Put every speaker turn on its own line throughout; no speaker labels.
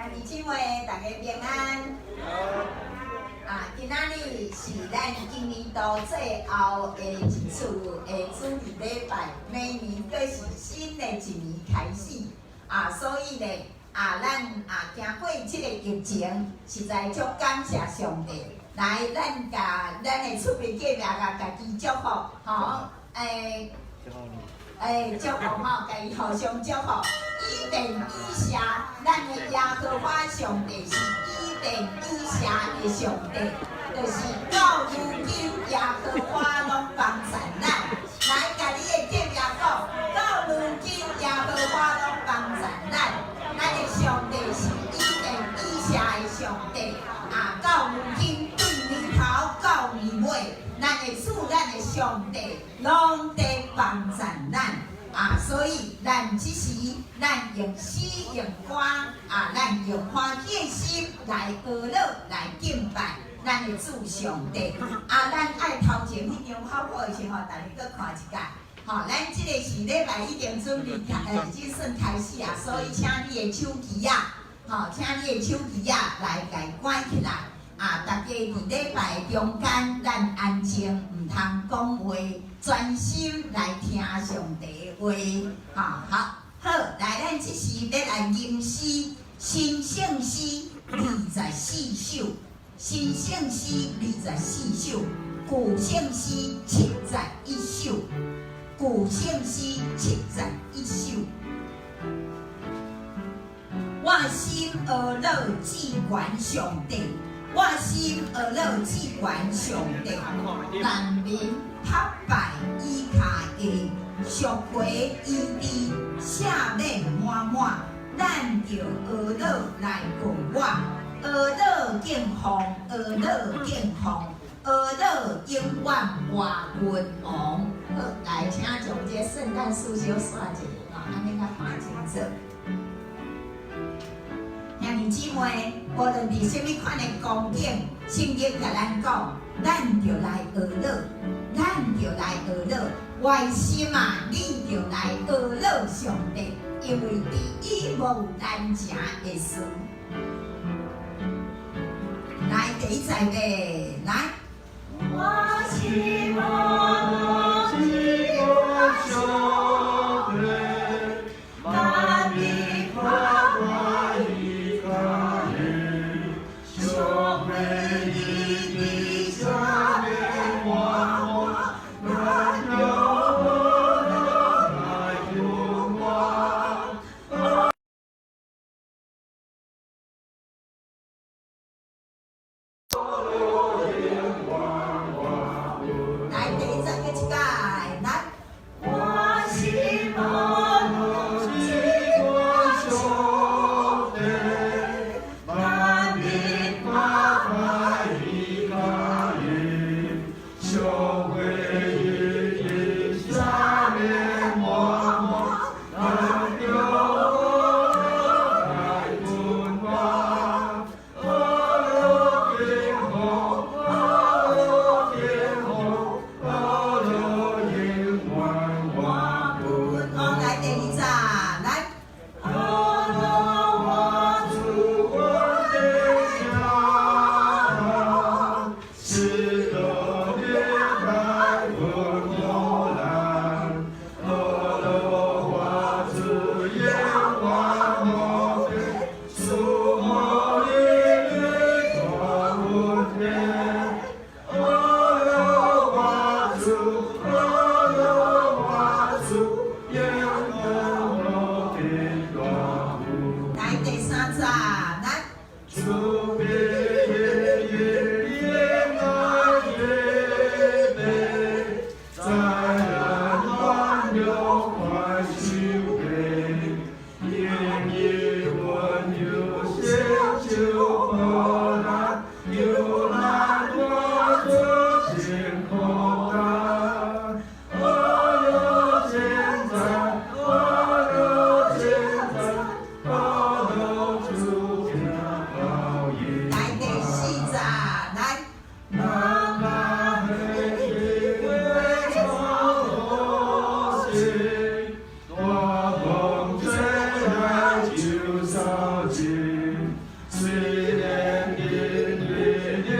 兄弟姊妹，大家平安。啊，今仔日是咱今年度最後的一次的主日禮拜，明年閣是新的一年開始。啊，所以呢，啊，咱啊經過這個疫情，實在足感謝上帝。來，咱共咱的厝邊隔壁共家己祝福，吼，欸，欸，祝福吼，共伊互相祝福。以便以謝，咱的耶和華上帝是以便以謝的上帝，就是到如今耶和華攏幫贊咱。來，共你的隔壁講，到如今耶和華攏幫贊咱。咱的上帝是以便以謝的上帝，啊，到如今對年頭到年尾，咱的主，咱的上帝攏佇幫贊咱。啊，所以咱這時，咱用詩用歌啊，咱用歡喜的心來呵咾來敬拜咱的主上帝。啊，咱愛頭前彼張好好的時候，大家閣看一下。吼，咱這个是禮拜已經準備開，已經算開始啊，所以請你的手機啊，吼，請你的手機啊來共關起來。啊，大家佇禮拜中間，咱安靜，毋通講話，專心來聽上帝的話。吼，好，好，來，咱這時欲來吟詩，新聖詩24首，新聖詩24首，舊聖詩71首，舊聖詩71首。我心呵咾至懸上帝。我心呵咾至懸上帝，萬民拍敗倚靠的，贖回醫治，赦免滿滿，咱著呵咾來共我，呵咾敬奉，呵咾敬奉，呵咾永遠活君王。好，來，請將這個聖誕樹小刷一下，吼，按呢較看清楚。兄弟姊妹，無論佇啥物款的光景，聖經共咱講，咱著來呵咾，咱著來呵咾。我的心啊，你著來呵咾上帝，因為佇伊無難成的事。來，第一節的，來。
我心呵咾至懸上帝，萬民拍敗倚靠的，贖回醫治赦免滿滿，咱著呵咾來共我。
來，第一節閣一擺，來。
我心呵咾至懸上帝，萬民拍敗倚靠的，贖回醫治赦免滿滿，咱著呵咾來共我。呵咾敬奉，呵咾敬奉，呵咾永遠活君
王。來，第二節，來。
呵咾我主阮的家，使得你來阮磨難，呵咾我主永遠無變，賜予你大恩典。呵咾我主，呵咾我主，永遠無變大恩。
來，第三節，來。
主必應愛預備，在咱亂流快收回，因伊溫柔成就苦難，救咱脫出辛苦擔。呵咾稱讚，呵咾稱讚，呵咾主聽報應。
來，第四節，來。
咱若彼為創新，大風吹來就掃盡。雖然因為耶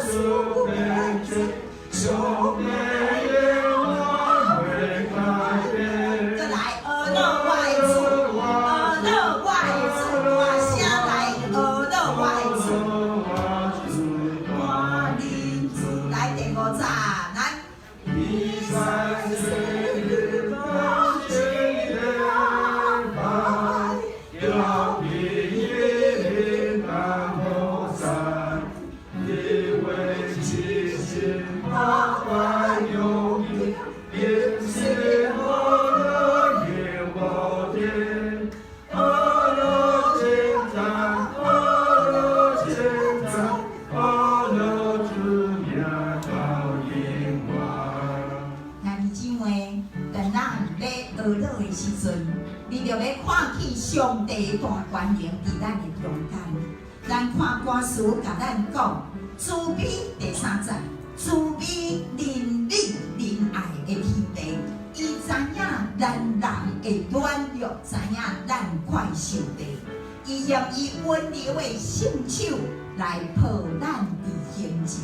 穌變遷，上帝的話袂改變。
閣來，阿樂我的主，阿樂我的主，大聲來，阿樂我的主。我認主，來第五節，來。
比賽歲月當前禮拜，要比雲南火山，因為七星八百有名，因是阿樂耶和天，阿樂稱讚，阿樂稱讚，阿樂主名到永遠。
兄弟姊妹，當咱咧阿樂的時陣，你就欲看見上帝的大權能佇咱的中間。咱看歌詞共咱講，慈悲第三節，慈悲憐憫仁愛的天父，伊知影咱人的軟弱，知影咱快受地，伊用伊溫柔的聖手來抱咱佇胸前，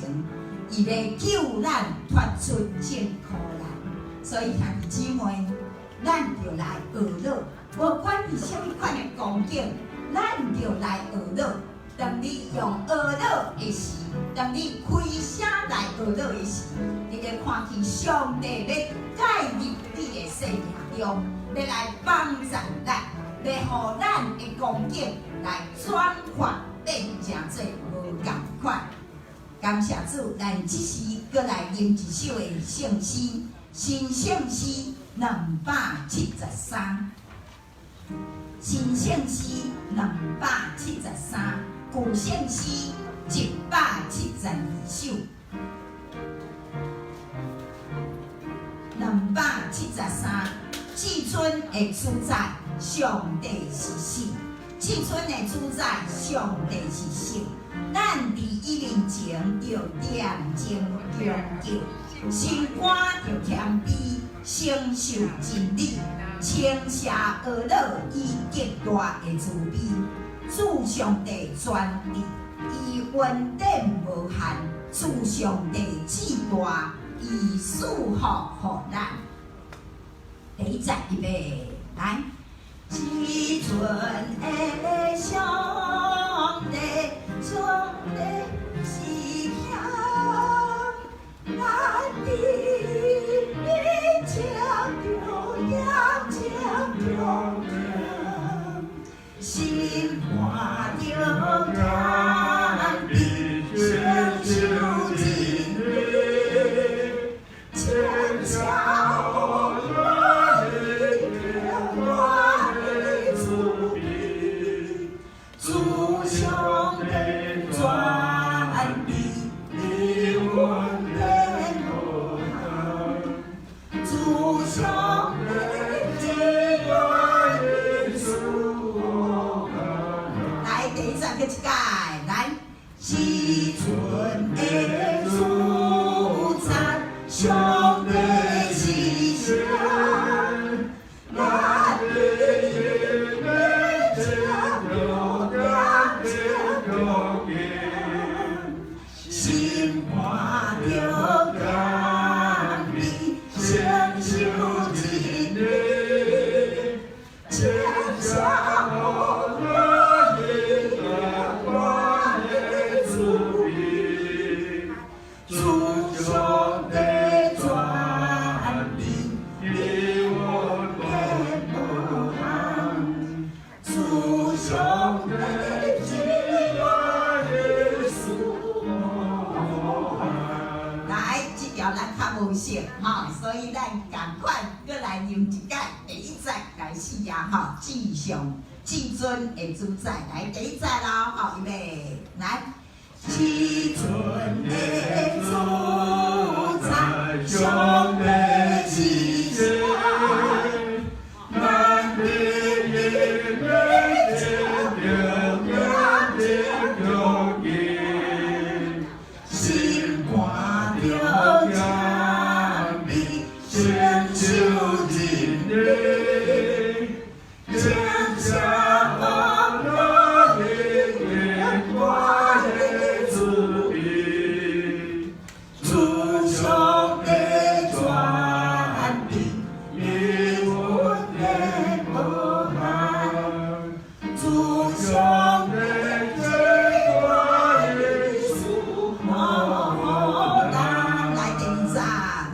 伊欲救咱脫出眾苦難。所以兄弟姊妹，咱就來阿樂，無管佇啥物款的光景，咱就來阿樂。當你用阿樂的時，當你開聲來阿樂的時，你會看見上帝欲介入你的生命中，欲來幫助咱，欲予咱的光景來轉化變成做無仝款。感謝主，咱這時閣來吟一首的聖詩，新聖詩273，新聖詩273，舊聖詩172首。273，至尊的主宰，上帝是聖；至尊的主宰，上帝是聖。咱佇伊面前著恬靜恭敬，心肝著謙卑，承受真理，稱謝阿樂伊極大的慈悲。主上帝全智，伊恩典無限，主上帝至大，伊賜福予咱。第一節預備來，至尊的上帝，上帝是聖，咱佇面前著恬靜恭敬，心肝著謙卑，承受真理，稱謝阿樂大的慈悲，主上帝全智，伊恩典無限，主上帝至大來第一節閣一擺，來，至尊的主宰，上帝是聖，咱佇面前著恬靜恭敬，心肝著謙卑，承受真理，稱謝阿樂慈悲，主上帝全智，伊恩典無限，主上帝至大賜福。來，這條咱較無熟吼，所以咱仝款閣來吟一擺，第一節開始啊吼，至上至尊的主宰，來第一節咯吼，預備來，至尊的主宰，上帝是聖，
咱佇伊面前著恬靜恭敬，
心肝著謙卑，承受真理，稱謝阿樂上帝這大恩賜予咱。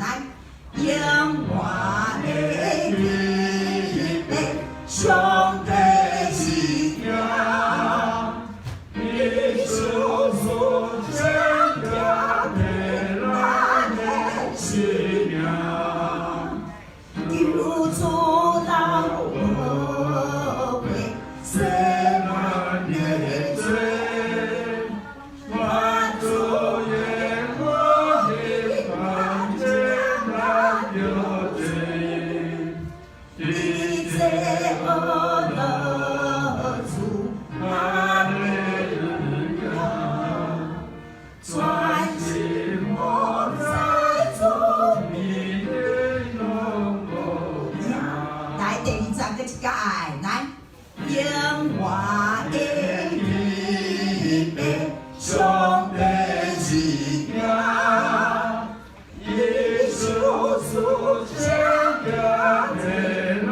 來第二節，來永遠會記得上帝是疼，
伊處處堅強的咱的生命。
求主流寶血洗咱的罪，
願主耶和華看見咱的罪，
佇這惡樂主哈利路亞，專心
莫
在主
你的榮
名。來第二節閣一擺，來永遠會記得上帝是疼，
伊處處堅強的咱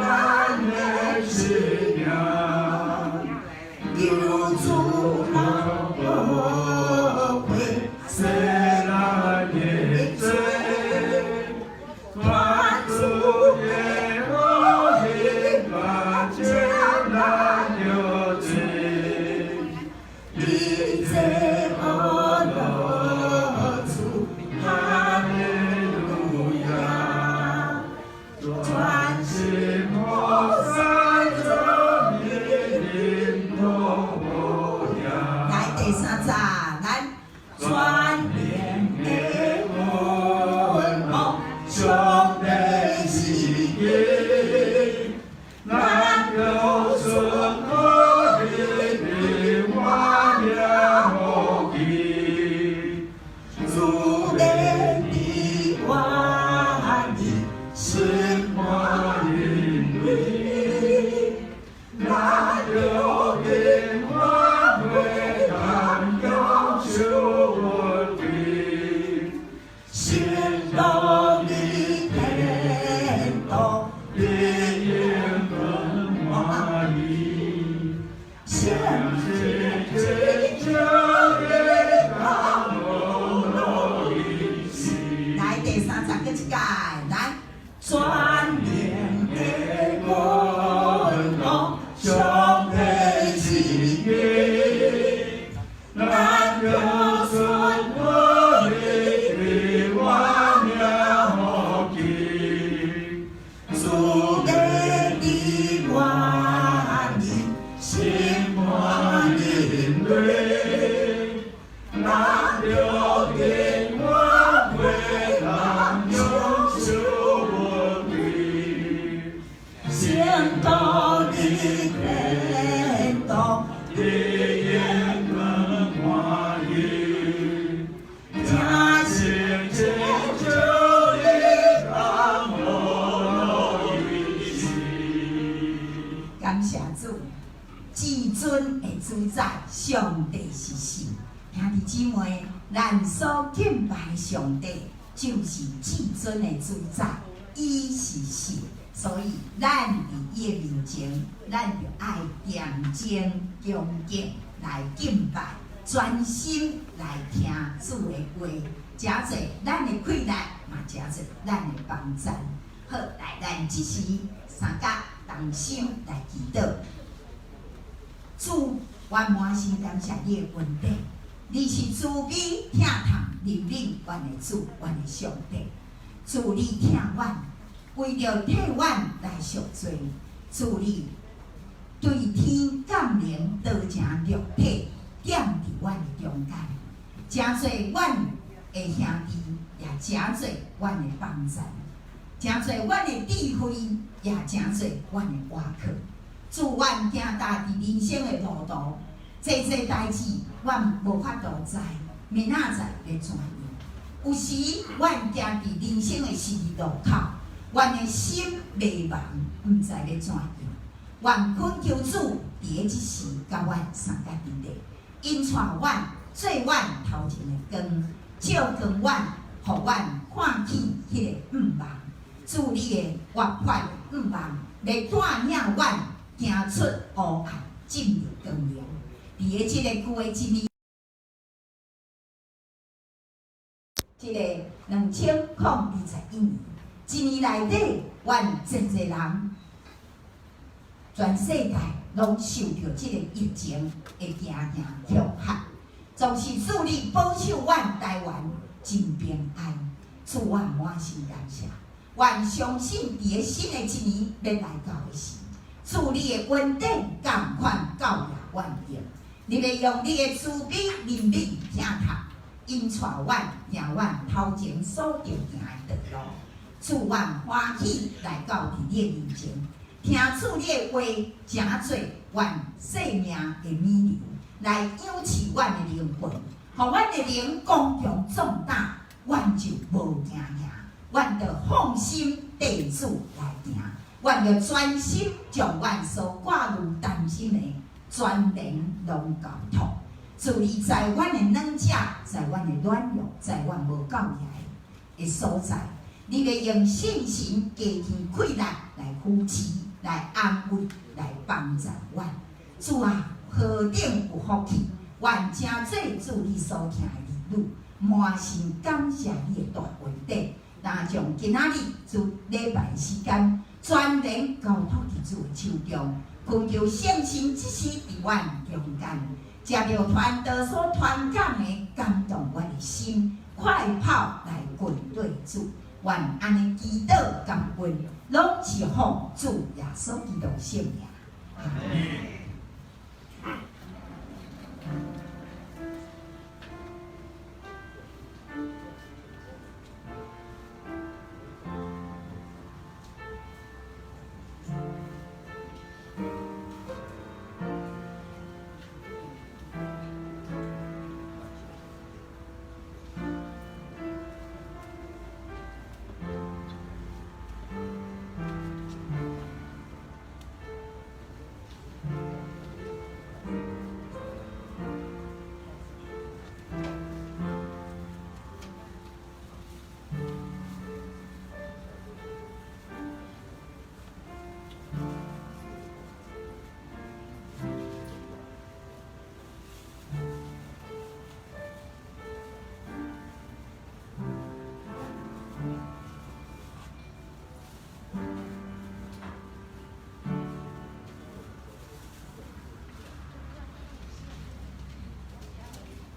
的生命。
求主流寶血
洗咱的罪，願主耶和華看見咱的罪，
佇這惡樂主哈利路亞，
專心莫在這你的榮耀。
來第三節，咱全能的君王，
上帝是義，咱求順可的萬名福氣。
主的的萬里心
心歡迎你，咱著永遠會感享受恩惠。
升到你天堂，
你應更歡喜，
相
是真正的感樂意思。
來第三節閣一擺，來全能的君王，
上帝是義，咱求順我的萬名福氣。
主的的萬里
心歡迎你，咱著永遠會感享受恩惠。
升到你天堂，
你應更歡喜，
聽
是真正的感樂意思。
感謝主，至尊的主宰，上帝是神。兄弟姊妹，咱所敬拜的上帝就是至尊的主宰，伊是神，所以咱佇伊的面前，咱就愛恬靜恭敬來敬拜，專心來聽主的話，誠濟咱的氣力，嘛誠濟咱的幫贊。好，來，咱這時三甲同心來祈禱。主，我滿心感謝你的恩典，你是慈悲疼痛憐憫阮的主，阮的上帝。主你疼阮，為著替阮來贖罪。主你對天降臨，道成肉體，踮佇阮的中間，成做阮的兄弟，也成做阮的幫贊，成做阮的智慧，也成做阮的倚靠。主，阮行踏佇人生的路途，濟濟代誌，阮無法度知明仔載欲怎樣。有時，阮行佇人生的十字路口，阮的心迷茫，毋知欲怎樣。願懇求主佇這時佮阮相佮佇咧，引帶阮做阮頭前的光，照光阮，予阮看見彼个向望。主你的活潑向望，來帶領阮行出黑暗，進入光榮。佇个這个舊的一年，這个2021年，一年內底，阮濟濟人，全世界攏受著這个疫情的驚嚇恐嚇。總是主你保守阮台灣真平安，主我滿心感謝。阮相信佇个新的一年欲來到的時，主你的恩典仝款夠也阮用。你欲用你的慈悲憐憫疼痛，引帶阮行阮頭前所著行的道路。主阮歡喜來到佇你的面前，聽主你的話，成做阮生命的米糧，來養飼阮的靈魂，予阮的靈剛強壯膽，阮就無驚嚇，阮就放心綴主來行，阮就專心將阮所掛慮擔心的全然攏交託。主你在阮的軟弱，在阮的軟弱，在阮無夠力的所在，你欲用信心加添氣力來扶持、來安慰、來幫助阮。主啊，何等有福氣！願成做主你所疼的兒女，滿心感謝你的大恩典。若將今仔日主禮拜時間，全然交託佇主的手中，懇求聖神這時佇阮中間，藉著傳道所傳講的感動阮的心，快跑來跟綴主。願按呢祈禱感恩，攏是奉主耶穌基督聖名。阿們。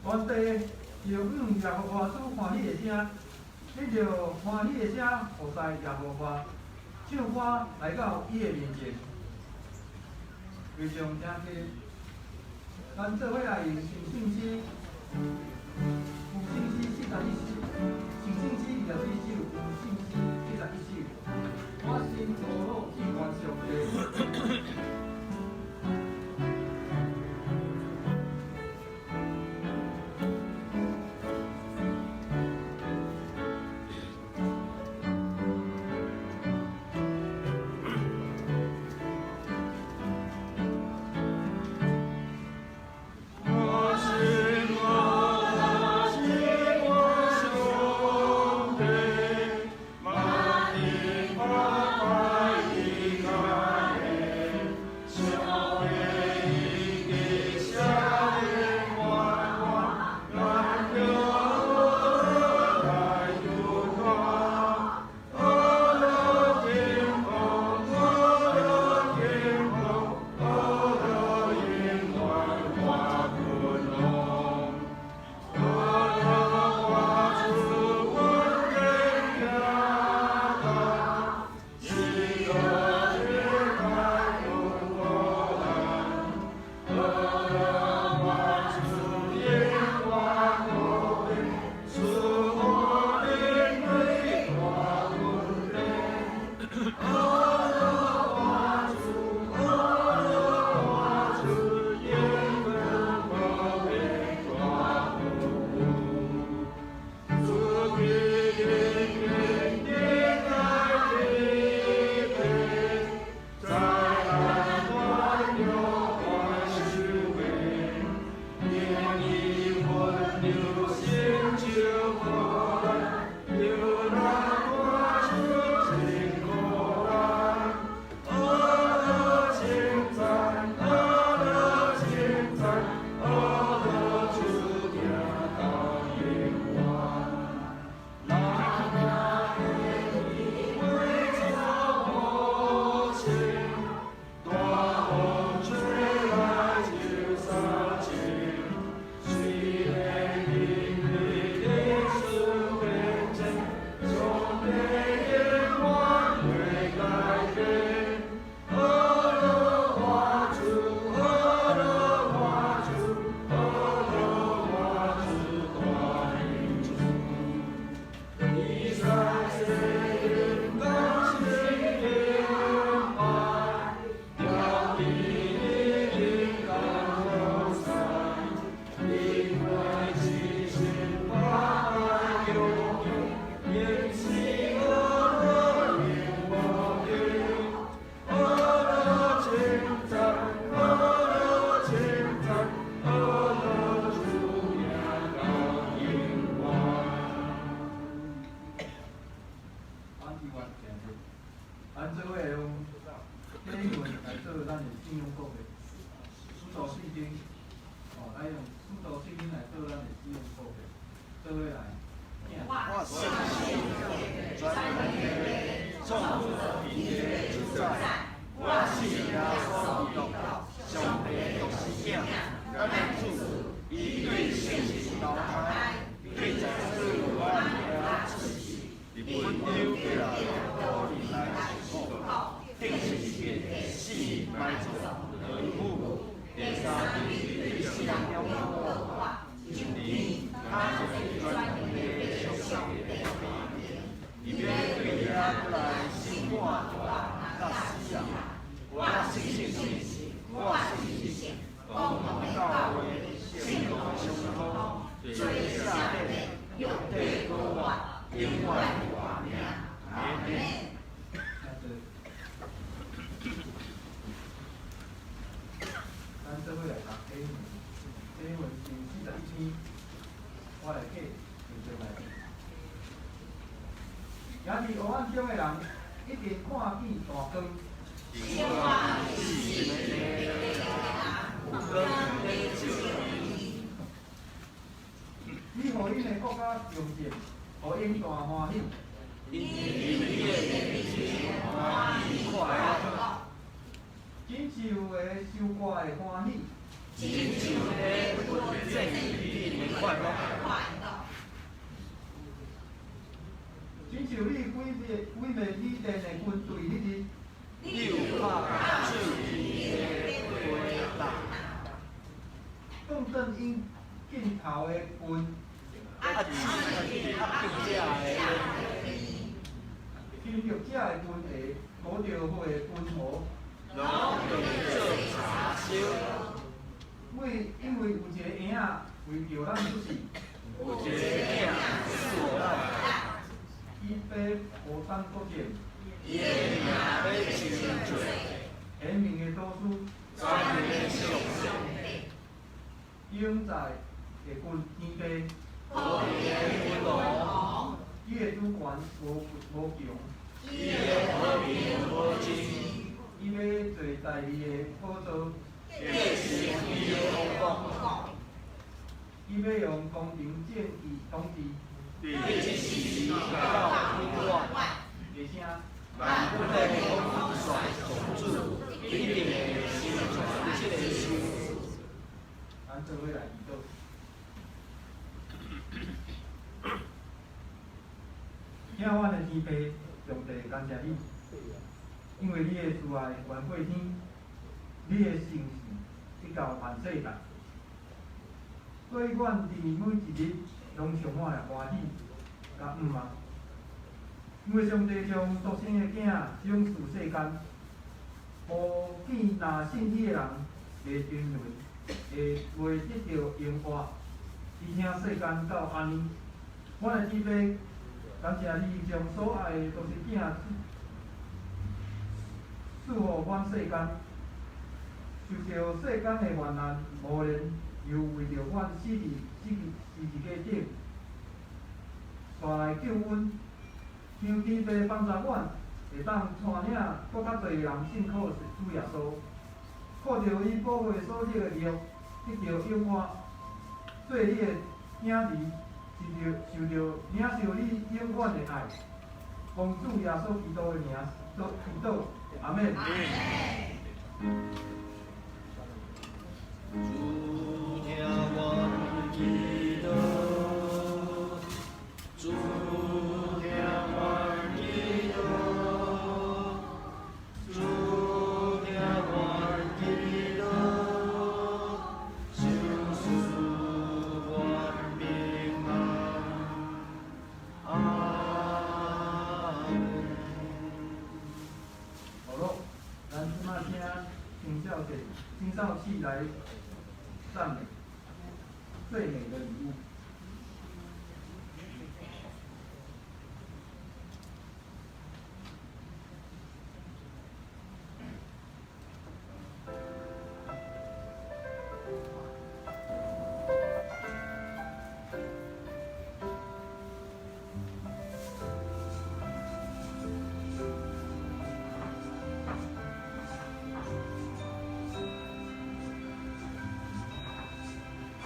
全地搖響耶和華主歡喜的聲，恁著歡喜的聲服侍耶和華，唱歌來到伊的面前。非常聽課，咱做伙來用聖聖詩，有聖詩41首，聖聖詩24首，有聖詩71首。我心墮落至懸上帝。我心我心我上帝，馬蒂巴巴伊卡耶。用使徒聖經來做咱的使用課本，做伙來。
我相信全能的創造天地的主宰，我信耶穌基督，上帝的獨生子，咱的主，伊對聖神投胎，對在死阮遐出世，伫本丟彼拉多來受苦，釘十字架，死埋葬，落陰府，第三日對死人中復活，升天，跤坐全能的上帝的右邊，伊欲對遐閣來審判活佮死人。我信聖神，我信聖公同的教會，聖徒的相通，罪赦免，肉體復活，永遠活命。阿門。
咱做伙來讀經文，經文是41篇，我來記，就來。也佇黑暗中的人，一定看見大光。你予𪜶的國家強盛，予𪜶大歡喜。真像个收割的歡喜。真像你毀滅毀滅米甸的軍隊彼日。斷斷𪜶箭頭的棍。侵略者的軍鞋，裹著血的軍袍。因為有一个嬰仔為著咱出世。伊欲負擔國政。賢明的導師。永在的君天地。伊的主權無無窮。伊欲坐大衛的寶座。伊欲用公平正義統治。下聲。咱做伙來祈禱。疼阮的天父，上帝感謝你，因為你的慈愛懸過天，你的誠實直到萬世代。所以，阮佇每一日攏充滿了歡喜佮向望。因為上帝將獨生的囝賞賜世間，予見若信伊的人袂沉淪，會袂得著永活。伊疼世間到按呢，阮的天父，感謝你將所愛的獨生囝賜予阮世間，受著世間的患難磨練，又為著阮死佇十字架頂，帶來救阮。求天父幫助阮，會當帶領閣較濟人信靠主耶穌，靠著伊寶血所立的約，得著永活，做你的囝兒，受著領受你永遠的愛。奉主耶穌基督的名做祈禱，阿們。
主聽阮祈禱，主聽阮祈禱，主聽阮祈禱，賞賜阮平安。阿門。
好咯，咱這擺請青少姐、青少氣來讚美最美的禮物。
主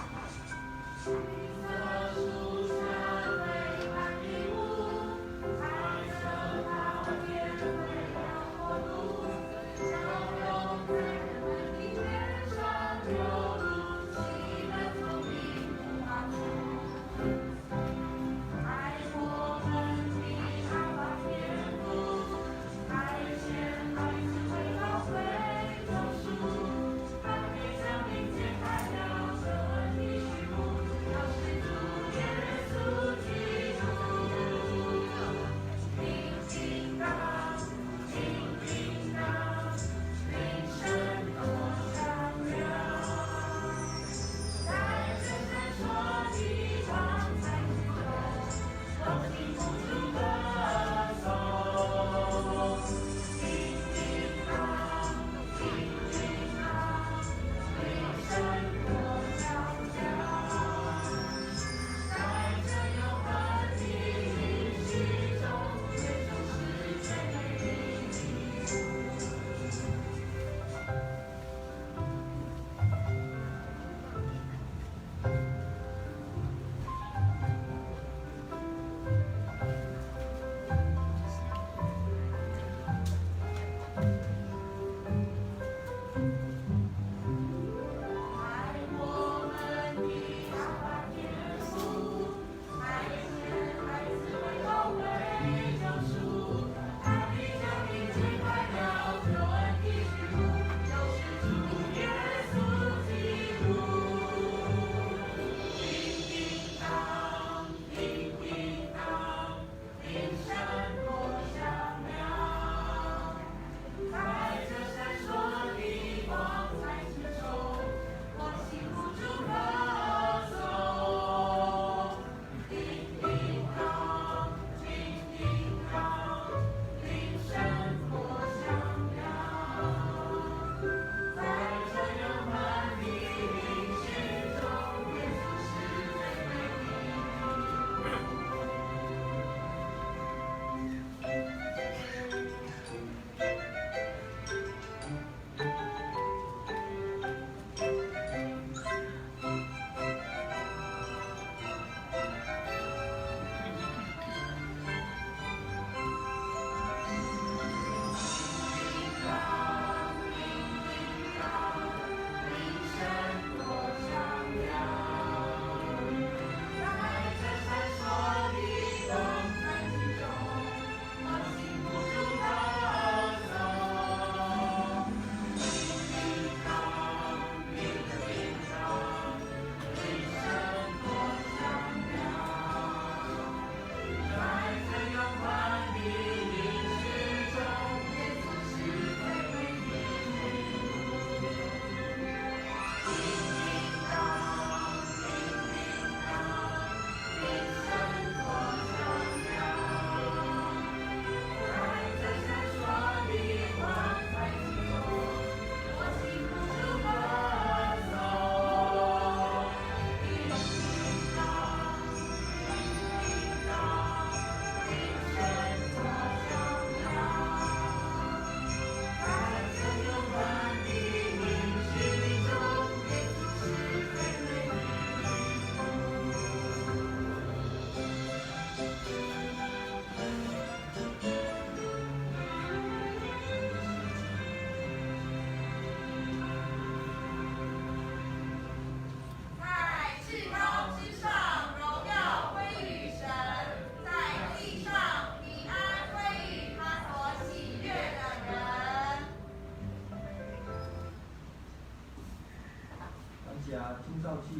清少气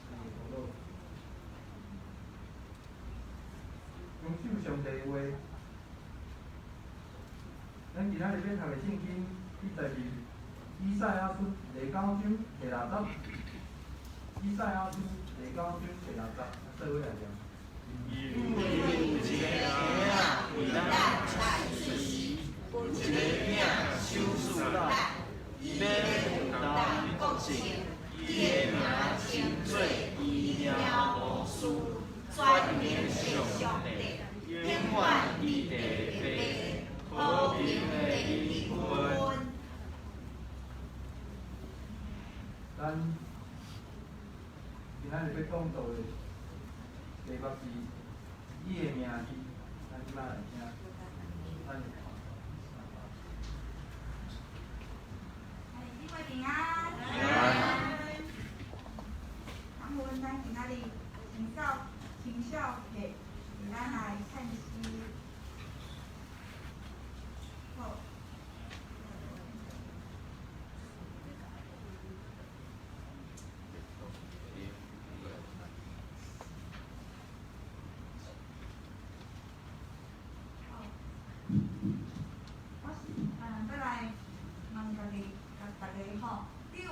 的头脑，遵守上帝的话。咱今仔日欲读的圣经，记载伫以赛亚书第九章第六节。以赛亚书第九章第六节，做伙来念。
因为有一个婴仔为咱来出世，有一个囝賞賜咱，伊欲负担国政，伊的名称做奇妙謀士，全能的上帝，永遠的父，和平的君。
咱今仔今仔日欲講道的題目是你的名字，咱這擺來聽，咱就看。
姊妹平安。感恩咱今仔日青少青少客，咱來唱詩。好。我再來問家己，共大家吼，你有予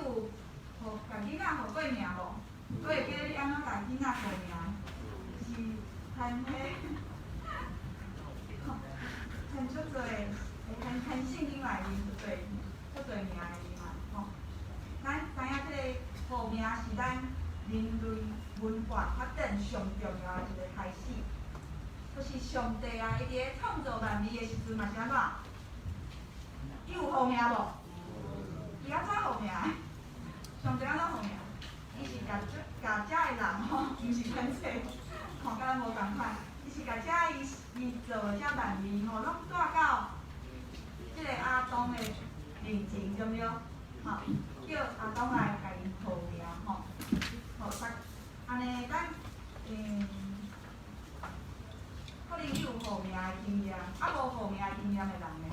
共囡仔號過名無？閣會記得你按怎共囡仔號名？是還彼，還足濟，還聖經內面足濟足濟名的嘛，吼。咱知影這個號名是咱人類文化發展上重要的一個開始。就是上帝啊，伊佇咧創造萬物的時陣嘛是按怎？伊有號名無？伊按怎號名？上帝按怎號名？伊是共這共遮的人吼，毋是咱這，吼，佮咱無仝款。伊是共遮伊伊造的遮萬物吼，攏帶到這個亞當的面前，對毋對？吼，叫亞當來共𪜶號名吼。吼，按呢，咱可能你有號名的經驗，啊無號名的經驗的人呢？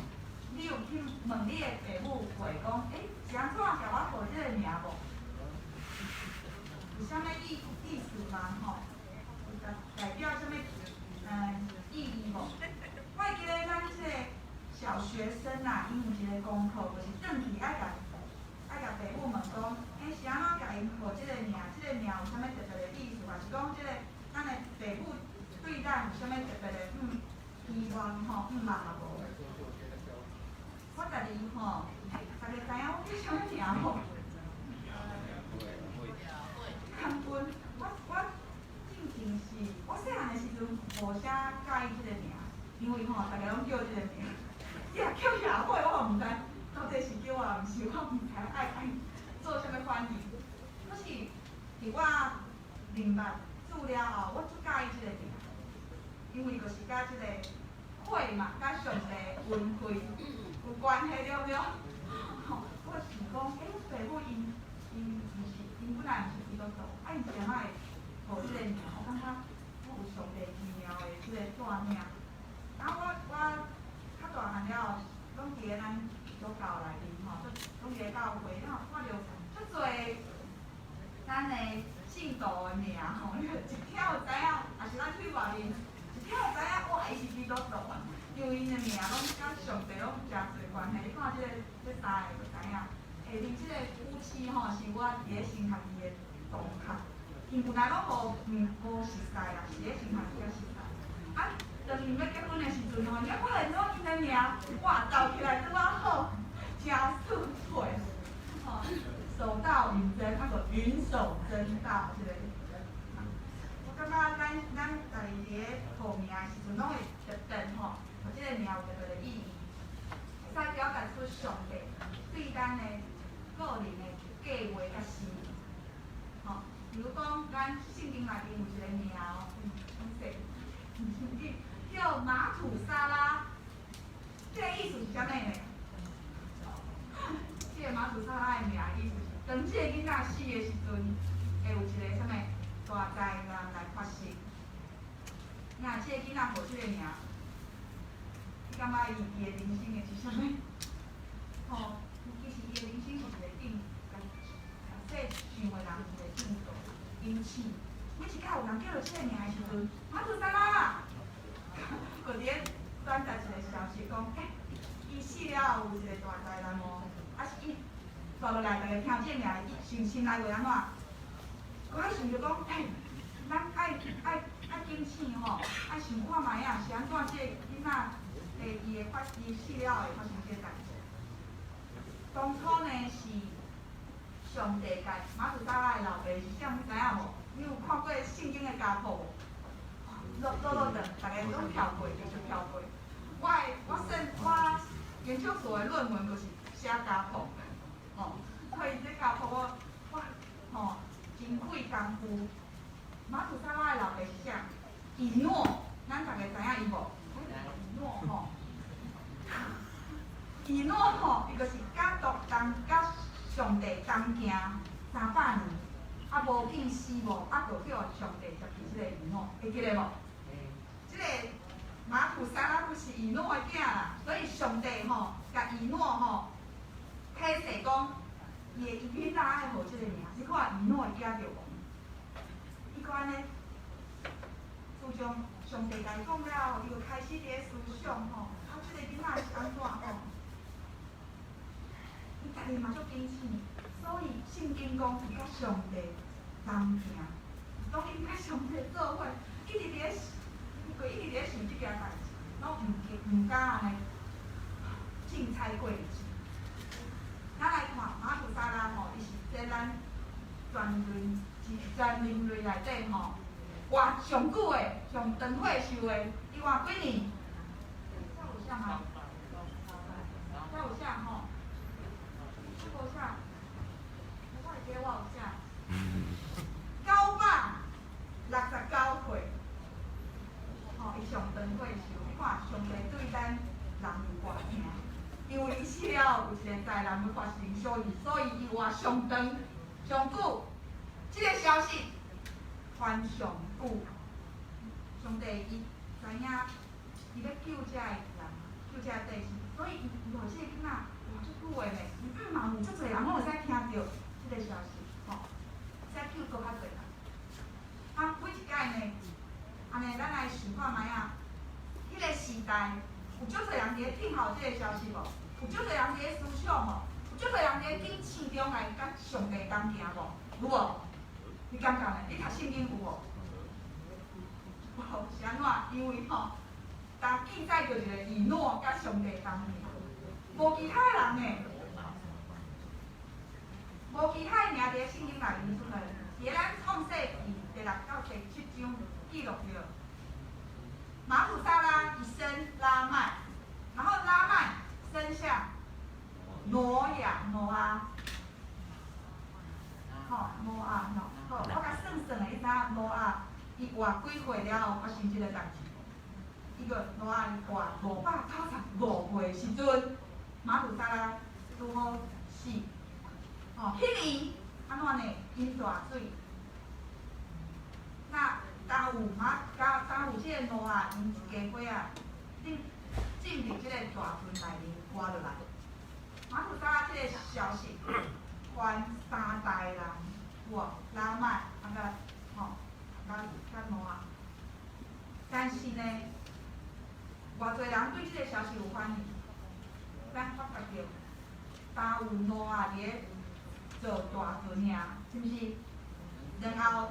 你有去問你的爸母過講，欸，是按怎共我號這個名無？有啥物意意思嗎？吼，有代代表啥物意義無？我會記得咱這個小學生啊，𪜶有一個功課，就是轉去愛共愛共爸母問講，欸，是按怎共𪜶號這個名？這個名有啥物特別的意思？還是講這個咱的爸母對咱有啥物特別的希望吼、向望啊無？我家己吼，大家知影我叫啥物名無？感恩，我進前是，我細漢的時陣無啥佮意這個名，因為吼大家攏叫這個名，伊若叫雅慧，我嘛毋知到底是叫我，毋是我毋知愛愛做啥物反應。可是佇我明白主了後，我足佮意這個名，因為就是佮這個血嘛，佮上帝恩惠有關係，對毋對？吼，我想講，欸，爸母𪜶𪜶毋是，𪜶本來毋是基督徒，啊，𪜶是按怎會號這個名？我感覺我有上帝奇妙的這個帶領。啊，我較大漢了後，攏佇咧咱基督教內面吼，攏佇咧教會，了看著足濟咱的信徒的名吼，你就一聽就知影，也是咱去外面一聽就知影，哇，伊是基督徒啊！因為𪜶的名攏佮上帝攏誠濟關係。你看這個這三個就知影。下面這個夫妻吼，是我佇咧神學院的同學，𪜶本來攏無熟似啦，是咧神學院才熟似。啊，當𪜶欲結婚的時陣吼，𪜶發現講𪜶的名哇鬥起來拄仔好，誠順配，吼，手到雲真，啊閣雲手真到這個。我感覺咱家己佇咧號名的時陣，攏會特別吼，予這個名有特別的意義，會使表達出上帝對咱的個人的計劃佮心意。吼，比如講，咱聖經內面有一個名哦，叫瑪土撒拉，這個意思是啥物呢？這個瑪土撒拉的名意思是，當這個囡仔死的時陣，會有一個啥物大災難來發生。那這個囡仔號這個名，你感覺伊的人生會是啥物？吼，其實伊的人生是一個變，共世上的人一個變動。因此，每一擺有人叫著這個名的時陣，瑪土撒拉，閣佇咧轉達一個消息，講，欸，伊死了後有一個大災難哦，啊是伊蹛落來，逐家聽這個名，伊心心內會按怎？閣愛想著講，欸，咱愛愛愛警醒吼，愛想看覓仔，是按怎這個囡仔會伊會發伊死了後會發生這個代誌。當初呢是上帝共瑪土撒拉的老爸是啥？你知影無？你有看過聖經的家譜無？落落落長，逐家攏跳過，就是跳過。我的我算我研究所的論文就是寫家譜，吼，所以這家譜我吼，真費工夫。瑪土撒拉的老爸是啥？以諾，咱逐家知影伊無？以諾吼，以諾吼，伊就是佮獨同佮上帝同行300年，啊無見死無，啊就叫上帝接去這個以諾，會記得無？這個瑪土撒拉不是以諾的囝啦，所以上帝吼，共以諾吼，啟誓講，伊的伊囡仔愛予這個名，你看以諾的囝著無？伊閣按呢，自從上帝共伊講了後，伊就開始佇咧思想吼，啊，這個囡仔是按怎吼？伊家己嘛足警醒，所以聖經講伊佮上帝同行，當伊佮上帝做伙，一直佇咧，伊就一直佇咧想這件代誌，攏毋敢按呢凊彩過日子。咱來看瑪土撒拉吼，伊是這咱全人類內底吼，活上久的、上長歲壽的，伊活幾年？這有寫嗎？這有寫吼？這無寫，我會記得我有寫。969歲，吼，伊上長歲壽。你看上帝對咱人有偌疼，因為伊死了後有一個災難欲發生，所以伊活上長上久。這個消息傳上久，上帝伊知影，伊欲救這个人，救這个百姓，所以伊予這個囡仔活足久的呢。嘛有足濟人攏會使聽著這個消息，吼，會使救閣較濟人。啊，每一擺呢，按呢，咱來想看覓仔，彼個時代有足濟人佇咧聽候這個消息無？有足濟人佇咧思想無？有足濟人佇咧警醒中來佮上帝同行無？有無？你感覺呢？你讀聖經有無？無，是按怎？因為吼，逐記載著一個以諾佮上帝同行，無其他人呢，無其他的名佇咧聖經內面出來。佇咧咱創世記第六到第七章記錄著，瑪土撒拉伊生拉麥，然後拉麥生下挪亞，挪亞。吼，挪亞吼，好，我共算算的，你知影挪亞伊活幾歲了後發生這個代誌？伊個挪亞伊活595歲時陣，瑪土撒拉拄好死。吼，彼年按怎呢？淹大水。那當有瑪，當有這個挪亞𪜶一家伙仔進入這個大船內面活落來。瑪土撒拉這個消息傳三代人，有無？拉麥啊佮吼，佮挪亞。但是呢，偌濟人對這個消息有反應？咱發覺著，當有挪亞佇咧做大船爾，是毋是？然後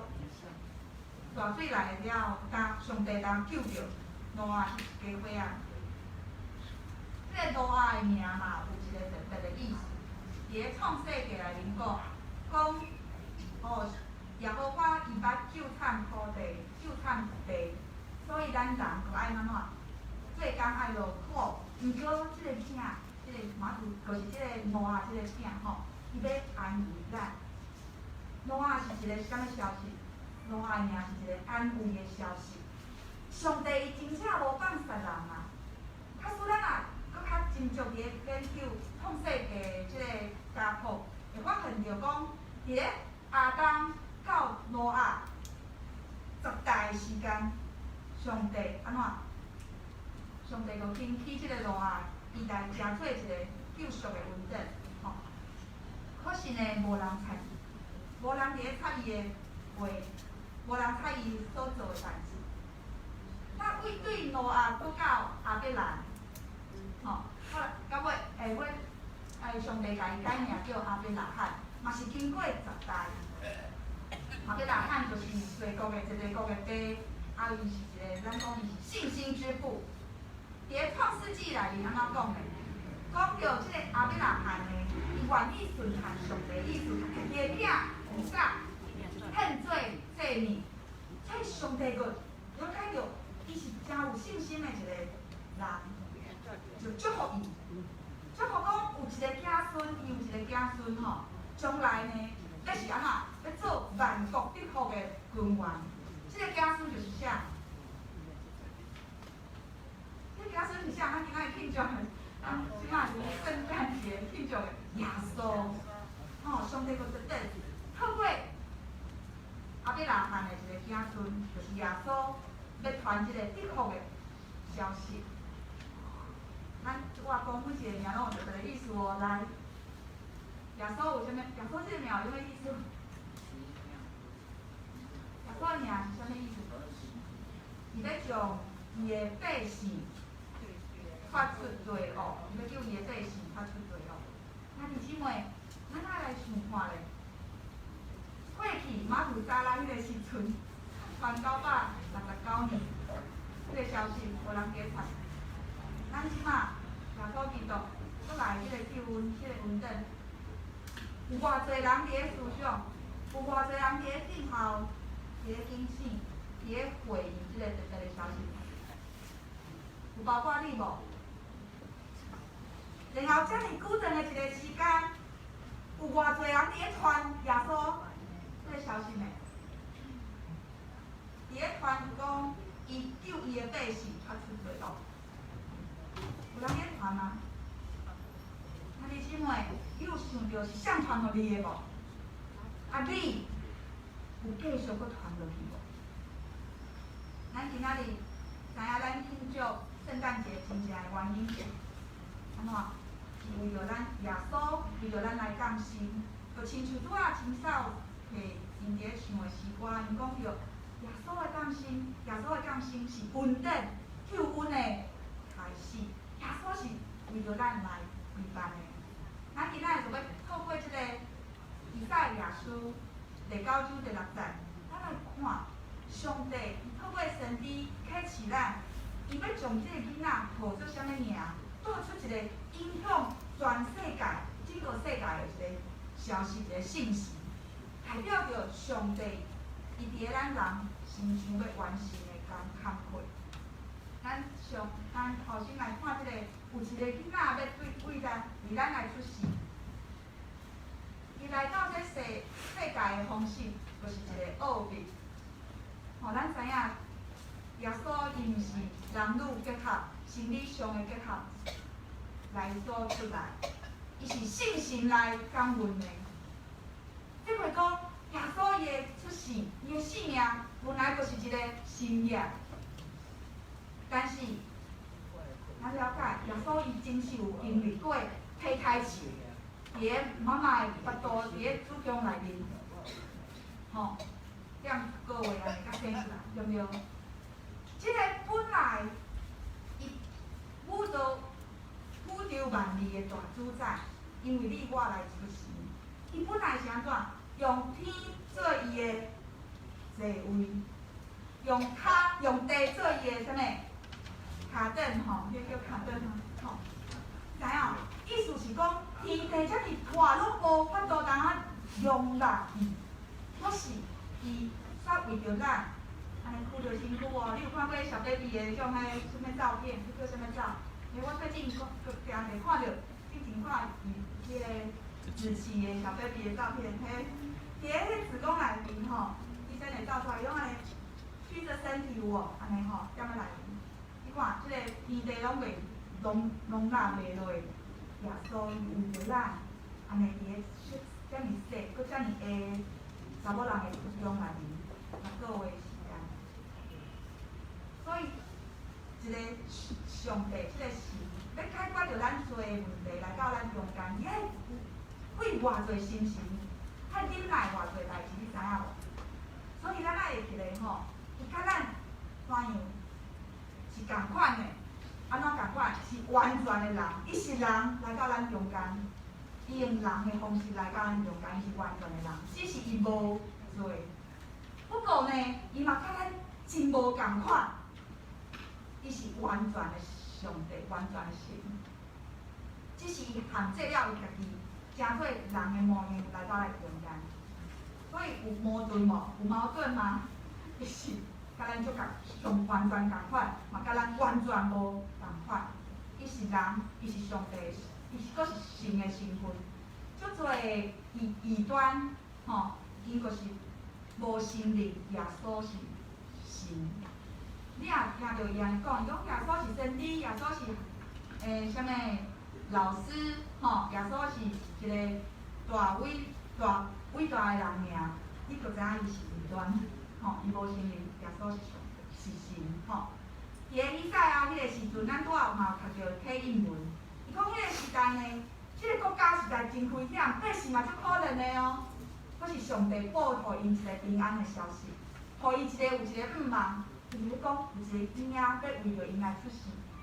大水來了後，當上帝當救著挪亞一家伙仔。這個挪亞的名嘛，有一個特別的意思。佇咧創世記內面講，講哦，耶和華伊捌咒慘土地，咒慘地，所以咱人就愛按怎？做工愛落苦。毋過這個囝，這個瑪土，就是這個挪亞這個囝吼，伊欲安慰咱。挪亞是一個啥物消息？挪亞名是一個安慰的消息。上帝伊真正無放殺人啊！假使咱若閣較斟酌佇咧研究創世記這個家譜，會發現著講，佇咧亞當到挪亞10代時間，上帝按怎？上帝就興起這個挪亞，伊來成做一個救贖的恩典，吼。可是呢，無人睬伊，無人佇咧睬伊的話，無人睬伊所做的代誌。那為對挪亞拄到亞伯蘭，吼，後來到尾下尾，上帝共伊改名叫亞伯拉罕，嘛是經過10代。亞伯拉罕就是濟國的一個國的爸，啊，伊是一個，咱講伊是信心之父。佇咧創世紀內面按怎講的？講著這個亞伯拉罕呢，伊願意順從上帝意思，家己的囝以撒獻做祭物，所以上帝閣了解著伊是誠有信心的一個人，就祝福伊，祝福講有一個子孫，伊有一個子孫吼，將來呢，欲是按怎？欲做萬國得福的根源。這个子孫就是啥？這个子孫是啥？咱今仔日慶祝的，咱這擺是聖誕節慶祝的耶穌。吼，上帝閣特別透過亞伯拉罕的一个子孫，就是耶穌，欲傳這个得福的消息。咱我講每一个名攏有特別的意思哦。來，耶穌有啥物？耶穌這个名有啥物意思？耶穌的名是啥物意思？伊欲將伊的百姓脫出罪惡，伊欲救伊的百姓脫出罪惡。兄弟姊妹，咱愛來想看咧，過去瑪土撒拉彼個時陣，傳969年，這個消息無人加傳。咱這馬耶穌基督閣來這個救恩，這個恩典，有偌濟人佇咧思想，有偌濟人佇咧等候，佇咧警醒，佇咧回應這個特別的消息，有包括你無？然後遮爾久長的一個時間，有偌濟人佇咧傳耶穌這個消息呢？佇咧傳講伊救伊的百姓脫出罪惡，有人佇咧傳嗎？兄弟姊妹，你有想著是誰傳予你的無？啊，你有繼續閣傳落去無？咱今仔日知影咱慶祝聖誕節真正的原因是按怎？是為著咱耶穌，為著咱來降生，就親像拄仔親手提𪜶佇咧唱的詩歌，𪜶講著耶穌的降生，耶穌的降生是恩典救恩的開始。耶穌是為著咱來預辦的。咱今仔日就欲透過這个以賽亞書第九章第六節，咱來看上帝透過先知啟示咱，伊欲將這个囡仔號做啥物名，帶出一个影響全世界、整個世界的一個消息、一個信息，代表著上帝伊佇咧咱人身上欲完成的工工課。咱上，咱頭先來看這個，有一個囡仔欲對為咱為咱來出世。伊來到這世世界的方式，就是一個奧秘。吼，咱知影耶穌伊毋是男女結合、生理上的結合來所出來，伊是聖神來感孕的。這話講，耶穌伊的出世，伊的性命本來就是一個神跡。但是，咱了解耶穌伊真是有經歷過胚胎期，佇咧媽媽的腹肚，佇咧子宮內面，吼，踮一个月按呢才生出來，對毋對？這个本來伊宇宙宇宙萬里的大主宰，因為你我來出世，伊本來是按怎？用天做伊的座位，用跤用地做伊的啥物？跤凳吼，彼叫跤凳吼。知影？意思是講，天地遮爾大，攏無法度通啊容納伊。可是伊煞為著咱，按呢屈著身軀哦。你有看過小 baby 的種彼啥物照片？彼叫啥物照？欸，我最近閣閣定定看著，之前看伊彼个子琪的小 baby 的照片，彼佇咧彼子宮內面吼，醫生會照出來，伊攏按呢屈著身體有無？按呢吼，踮咧內面。你看，這个天地攏袂容容納袂落，耶穌伊為著咱，按呢佇咧遮爾細，閣遮爾下查某人的子宮內面，6個月時間。所以，一个上帝，這个神，欲解決著咱罪的問題來到咱中間，伊愛費偌濟心神，愛忍耐偌濟代誌，你知影無？所以咱愛會記咧吼，伊佮咱怎樣是仝款的，按怎仝款？是完全的人，伊是人來到咱中間，伊用人的方式來到咱中間，伊是完全的人，只是伊無罪。不過呢，伊嘛佮咱真無仝款，伊是完全的上帝，完全的神，只是伊限制了伊家己，成做人的模樣來到咱中間。所以有矛盾無？有矛盾嗎？伊是佮咱足共上完全仝款，嘛佮咱完全無仝款。伊是人，伊是上帝，伊是閣是神的身份。足濟異端，吼， 𪜶就是無承認耶穌是神。你若聽著伊按呢講，伊講耶穌是先知，耶穌是啥物老師，吼，耶穌是一個大偉大偉大的人爾，你就知影伊是異端，吼，伊無承認耶穌是上是神，吼。佇个以賽亞彼個時陣，咱拄仔嘛有讀著啟應文，伊講彼個時代呢，這個國家實在真危險，百姓嘛足可憐的哦。閣是上帝報予𪜶一個平安的消息，予伊一個有一個向望，就是咧講有一個嬰仔欲為著𪜶來出世。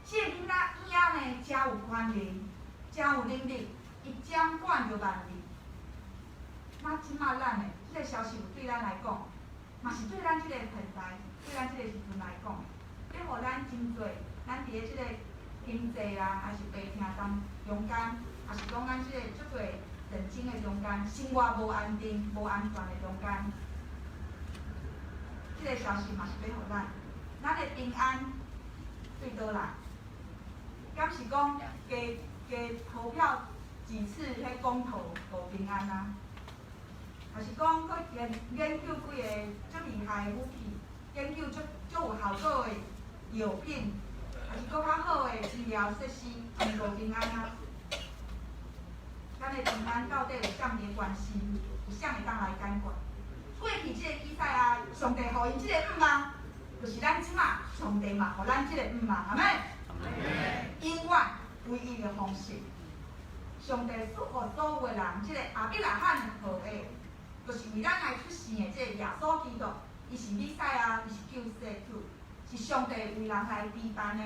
這個囡仔嬰仔呢，誠有權能，誠有能力，伊掌管著萬民。那這馬咱的這個消息有對咱來講，嘛是對咱這個年代，對咱這個時陣來講，欲予咱真濟，咱佇咧這個經濟啊，還是病痛當中間，還是講咱這個足濟戰爭的中間，生活無安定、無安全的中間，這個消息嘛是欲予咱，咱的平安對佗來？敢是講加加投票幾次，彼公投無平安啊？還是講閣研究幾个足厲害的武器，研究足足有效果的藥品，還是閣較好的醫療設施，毋無平安啊？咱的平安到底有啥物的關係？有啥會當來解決？過去這個以賽亞，上帝予𪜶這個向望，就是咱這馬上帝嘛予咱這個向望，阿們？永遠唯一的方式，上帝賜予所有的人，這個亞伯拉罕的後裔，就是為咱來出生的這個耶穌基督，伊是彌賽亞，伊是救世主，是上帝為人來預辦的，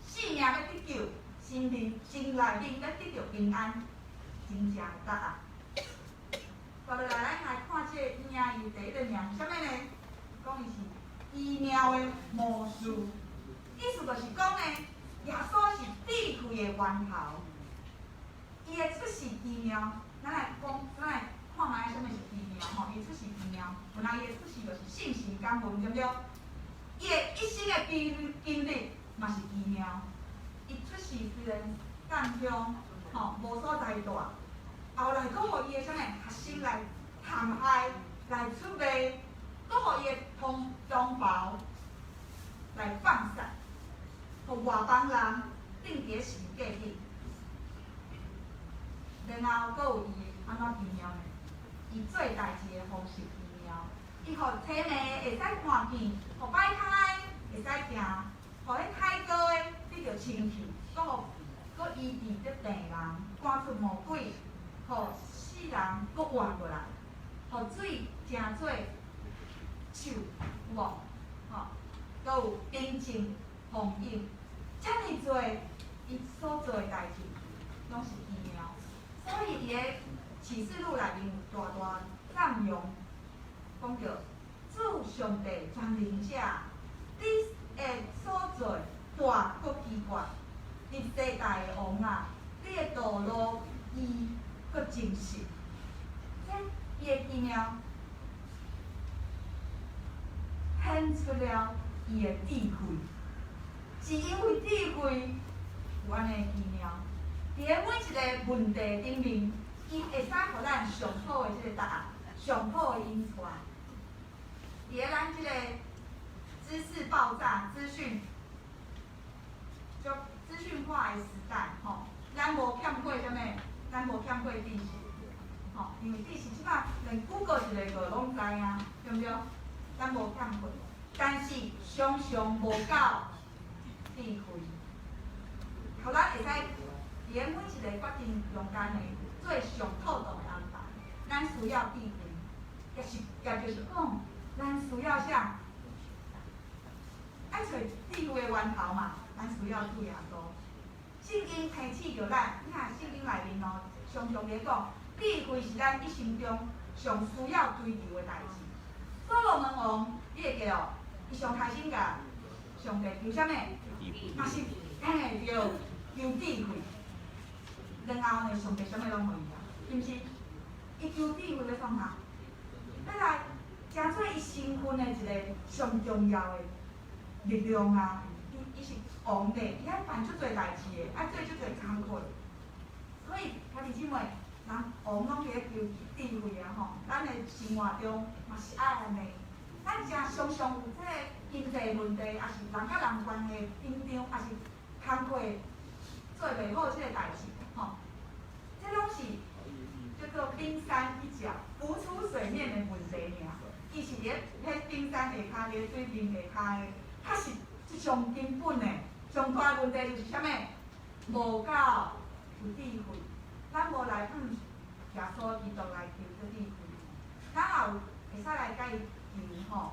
性命欲得救，心靈心內面欲得著平安，真正的答案。接落來，咱來看這個嬰仔，伊第一個名是啥物呢？講伊是奇妙的謀士，意思就是講呢，耶穌是智慧的源頭，伊的出世奇妙，咱來講，咱來看覓啥物是奇妙吼？伊出世奇妙，本來伊的出世就是聖神感孕，對毋對？伊的一生的經歷嘛是奇妙。伊出世雖然仝鄉，吼無所在蹛，後來閣予伊的啥物學生來陷害、來出賣，閣予伊的同胞來放殺。予外邦人釘佇十字架頂，然後閣有伊按怎奇妙呢？伊做代誌的方式奇妙，伊予青盲會使看見，予擺跤的會使行，予彼太高的得著清氣，閣予閣醫治這病人，趕出魔鬼，予死人閣活過來，予水成做酒，有無？吼，閣有平靜風湧。遮爾濟，伊所做的代誌，攏是奇妙。所以佇個啟示錄內面有大大讚揚，講著主上帝全能者，你的所做大閣奇怪，歷世代的王啊，你的道路義閣真實。這伊的奇妙，顯出了伊的智慧。是因為智慧有按呢奇妙，佇咧每一個問題頂面，伊會使予咱上好的這個答案，上好的引帶。佇咧咱這個知識爆炸、資訊化的時代，吼，咱無欠過啥物？咱無欠過知識，吼，因為知識這馬連 Google 一下就攏知影，對毋對？咱無欠過，但是常常無夠智慧，予咱會使佇咧每一個決定中間的做上妥當的安排。咱需要智慧，也就是講，咱需要啥？愛揣智慧的源頭嘛，咱需要主耶穌。聖經提醒著咱，你看聖經內面哦，常常咧講，智慧是咱一生中上需要追求的代誌。所羅門王，你會記哦？伊上開始共上帝求啥物？嘛是嘿對，求智慧。然後呢，上帝啥物攏予伊啊，是毋是？伊求智慧欲創啥？欲來成做伊身份的一個上重要的力量啊！伊是王帝，伊愛辦足濟代誌的，愛做足濟工課。所以，兄弟姊妹，人王攏佇咧求智慧啊吼，咱的生活中嘛是愛按呢。咱誠常常有這個經濟問題，抑是人佮人關係緊張，抑是工課做袂好這個代誌，吼，這攏是叫做冰山一角，浮出水面的問題爾。伊是佇咧彼冰山下跤，佇咧水面下跤的，確實這上根本的、上大問題就是啥物？無夠有智慧，咱無來向耶穌基督來求這智慧，咱也有會使來共伊求吼。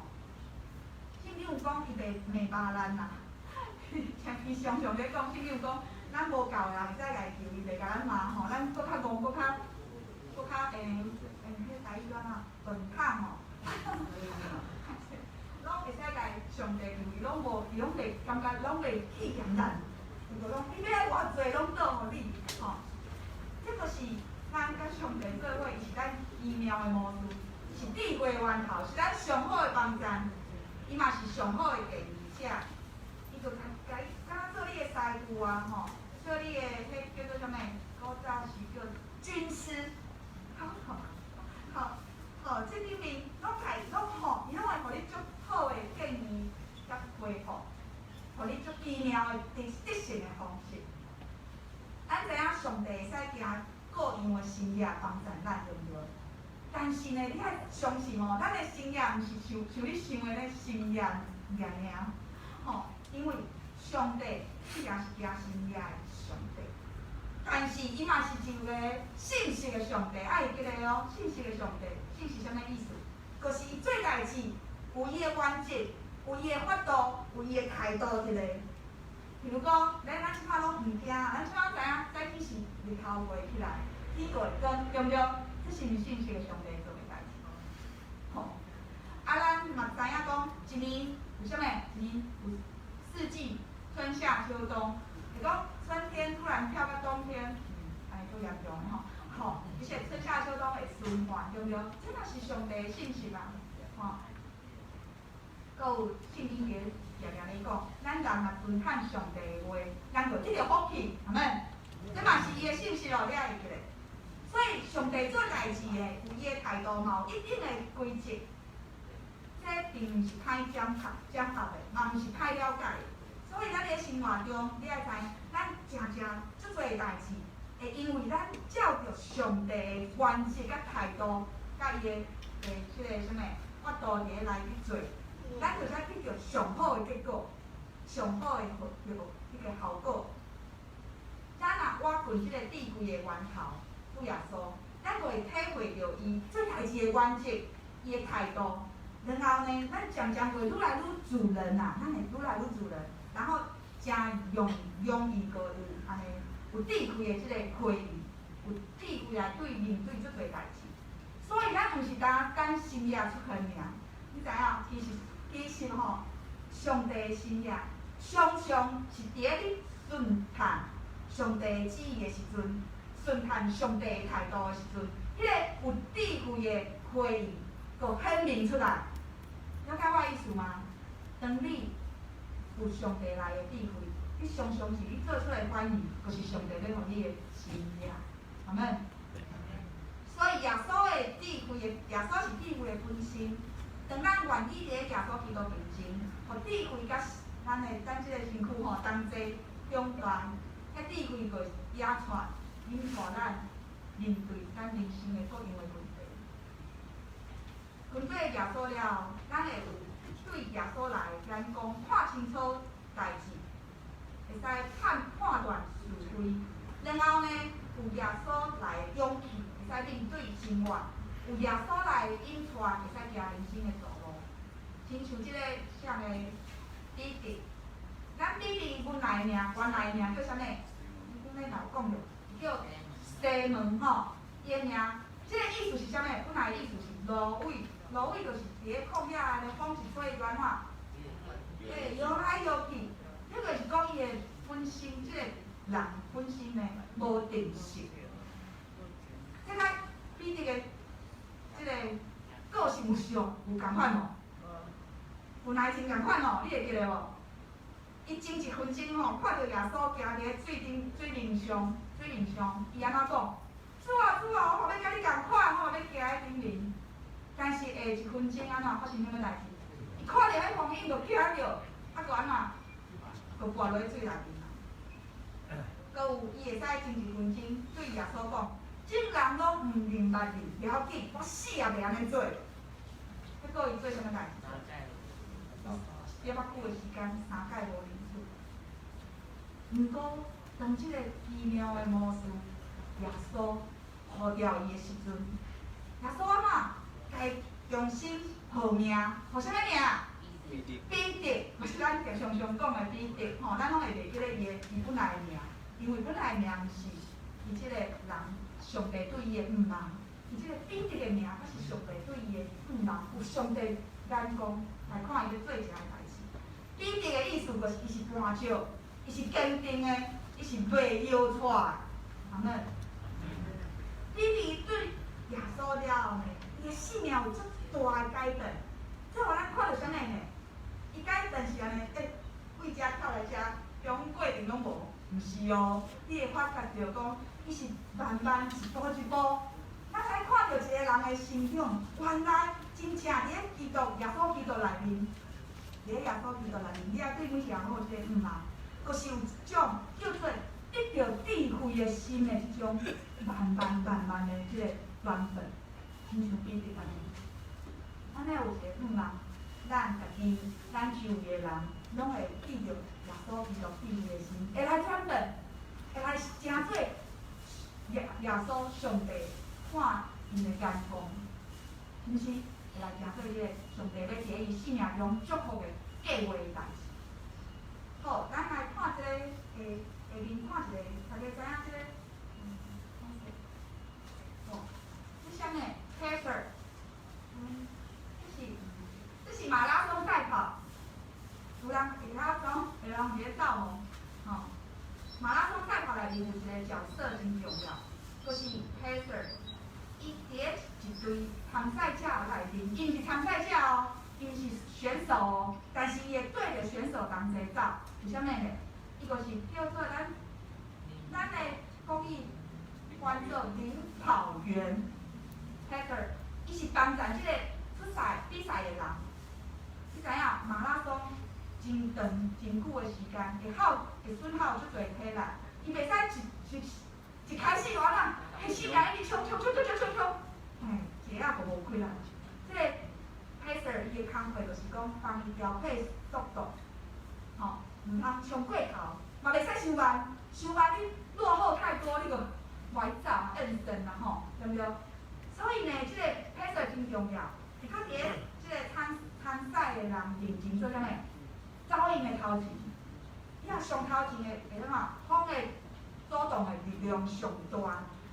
聖經有講伊袂罵咱啦，伊常常咧講，聖經有講，咱無夠的人會使來求伊，袂共咱罵吼，咱閣較戇，閣較彼台語按怎笨麭吼，攏會使共上帝求，伊攏無，伊攏袂感覺攏袂氣嫌咱，伊就講你欲愛偌濟攏倒予你，吼。這就是咱佮上帝做伙，伊是咱奇妙的魔術，是智慧的源頭，是咱上好的幫贊，伊嘛是上好的建議者。伊就共伊敢若做你的師傅啊，吼，做你的彼叫做啥物？古早是叫軍師。好好好，好，這裡面攏共攏吼，伊攏會予你足好的建議佮回復，予你足奇妙的得勝的方式。咱知影上帝會使行各樣的神跡幫助咱，對毋對？但是呢，你愛相信哦，咱的神跡毋是像像你想的咧神跡爾爾，吼，因為上帝既然是行神跡的上帝，但是伊嘛是一個信實的上帝，愛會記得哦，信實的上帝，信實啥物意思？就是伊做代誌有伊的原則，有伊的法度，有伊的態度佇咧。比如講，咱這擺攏毋驚，咱這擺知影早起是日頭袂起來，天閣會光，對毋對？這是毋是信實的上帝做的代誌？吼，啊，咱嘛知影講，一年有啥物？一年有四季，春夏秋冬。是講春天突然跳到冬天，按呢足嚴重的吼。吼，而且春夏秋冬會循環，對毋對？這嘛是上帝的信實啊，吼。閣有聖經佇咧定定咧講，咱人若遵行上帝的話，咱就得著福氣，阿們。這嘛是伊的信實哦，你愛會記得。所以上帝做代誌的，有伊的態度嘛，有一定的規則。這並毋是歹掌握、掌握的，嘛毋是歹了解的。所以咱佇生活中，你愛知，咱誠誠足濟代誌，會因為咱照著上帝的原則佮態度，佮伊的這個啥物法度佇咧來去做，咱就使得著上好的結果，上好的彼個效果。咱若倚近這個智慧的源頭，主耶穌，咱就會體會著伊做代誌的原則，伊的態度。然後呢，咱漸漸會愈來愈自然啦，咱會愈來愈自然，然後誠容容易閣有按呢有智慧的這個開悟，有智慧來對面對足濟代誌。所以咱毋是單等神跡出現爾，你知影？其實吼，上帝的神跡常常是佇咧你順從上帝的旨意的時陣，順從上帝的態度的時陣，彼個有智慧的開悟，就顯明出來。了解我的意思嗎？當你有上帝來的智慧，你常常是你做出來的反應，就是上帝欲予你的神跡，阿們。所以耶穌的智慧的，耶穌是智慧的本身。當咱願意佇咧耶穌基督面前，予智慧佮咱的咱這個身軀吼同齊長大，彼智慧就會引帶引帶咱面對咱人生的各樣的問題。跟隨耶穌了後，咱會有對耶穌來眼光看清楚代誌，會使判斷是非。然後呢，有耶穌來的勇氣，會使面對生活；有耶穌來的引帶，會使行人生的道路。親像這個啥個彼得，咱彼得原來名，原來名叫啥物？你拄仔有講著，叫西門吼，伊的名，這個意思是啥物？本來的意思是蘆葦，蘆葦就是佇咧曠野按呢風一吹，就按怎？對，搖來搖去。這個是講伊的本身，這個人本身呢無定性。這個彼得的這個個性有像有仝款無？本來真仝款哦，你會記得無？伊前一分鐘吼，看著耶穌行佇咧水頂水面上，水面上，伊按怎講？主啊主啊，我嘛欲佮你仝款，我嘛欲行喺顶面。但是下一分鐘按怎發生啥物代志？伊看著彼風湧就驚著，啊，閣按怎？閣跋落去水內面啊！閣有伊會使前一分鐘對耶穌講：眾人攏毋認捌你，袂要緊，我死也袂按呢做。結果伊做啥物代志？猶較久的時間，三擺無認主。毋過，當這个奇妙的魔術，耶穌呼召伊的時陣，耶穌按怎？共伊重新號名，號啥物名？
彼得。
彼得，就是咱常常講的彼得，吼，咱攏會袂記得伊的伊本來的名，因為本來的名毋是伊這个人上帝對伊的向望，伊這个彼得的名，才是上帝對伊的向望，有上帝眼光來看伊咧做一項代誌。彼得的意思就是伊是磐石，伊是堅定的，伊是袂搖掣的，阿們。彼得對耶穌了後呢，伊的生命有足大的改變。這予咱看著啥物呢？伊改變是按呢，欸，為遮跳來遮，中過程攏無，毋是哦。你會發覺著講，伊是慢慢一步一步，咱來看著一個人的成長，原來真正佇咧基督耶穌基督內面，佇咧耶穌基督內面，你愛對每一個人攏有這个向望，閣是有一種叫做得著智慧的心的這種慢慢慢慢的這个轉變，親像彼得按呢。按呢有一個向望，咱家己、咱周圍的人，攏會得著耶穌基督智慧的心，會來轉變，會來成做耶穌上帝看𪜶的眼光，是毋是？會來成做這个上帝欲佇咧伊生命中祝福的計劃的代誌。好，咱來看這个下下面看一个，大家知影這个？哦，這啥物？Pacer，這是馬拉松賽跑，有人會曉講，會人佇咧走無？吼，馬拉松賽跑內面有一个角色真重要，就是 Pacer。伊佇咧一隊參賽者內面，伊毋是參賽者哦，伊毋是選手哦，但是伊會綴著選手同齊走，為啥物呢？伊就是叫做咱的國語翻做領跑員，Pacer，伊是幫助這个出賽比賽的人。你知影馬拉松真長真久的時間，會耗會損耗足濟體力，伊袂使一開始就按怎，彼時間一直衝衝衝衝衝衝衝，嘿，一下仔就無氣力。這个 pacer 伊的工課就是講幫伊調配速度，吼，毋通衝過頭，嘛袂使傷慢，傷慢你落後太多，你就袂走厭身啦吼，對毋對？所以呢，這个 pacer 真重要，會較佇咧這个參賽的人認真做啥物？走𪜶的頭前，伊若上頭前的會怎啊？風的阻擋的力量上大，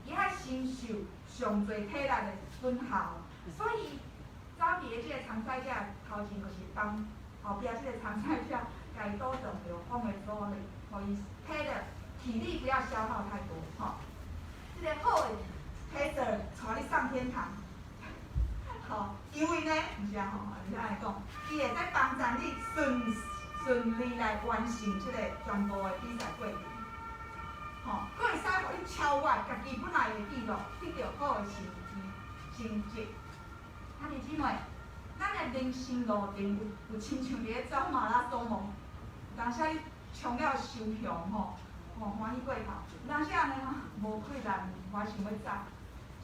伊愛承受上濟體力的損耗，所以走佇咧這个參賽者頭前，就是幫後壁這个參賽者共伊阻擋著風的阻力，予伊體力體力不要消耗太多，吼。這个好的 pacer 帶你上天堂，吼，因為呢，毋是啊吼，毋是按呢講，伊會使幫助你順利來完成這个全部的比賽過程，吼，閣會使予你超越家己本來的記錄，得著好的成績。兄弟姊妹，咱的人生路程有親像佇咧走馬拉松無？有當時你衝了傷雄吼，吼歡喜過頭，有當時按呢無氣力，無想欲走。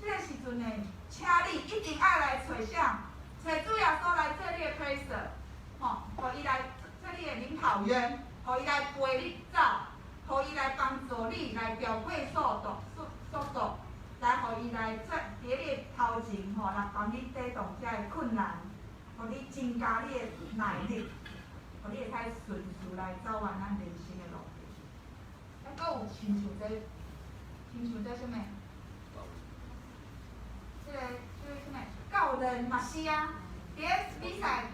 這个時陣呢，請你一定愛來揣啥？揣主耶穌來做你的 pacer，吼，予伊來做你的領跑員，予伊來陪你走，予伊來幫助你來調配速度，來予伊來做佇你的頭前吼，來幫你抵擋這个困難，予你增加你的耐力，予你會使順序來走完咱人生的路程。啊，閣有親像這啥物？這個啥物？教練嘛是啊，佇咧比賽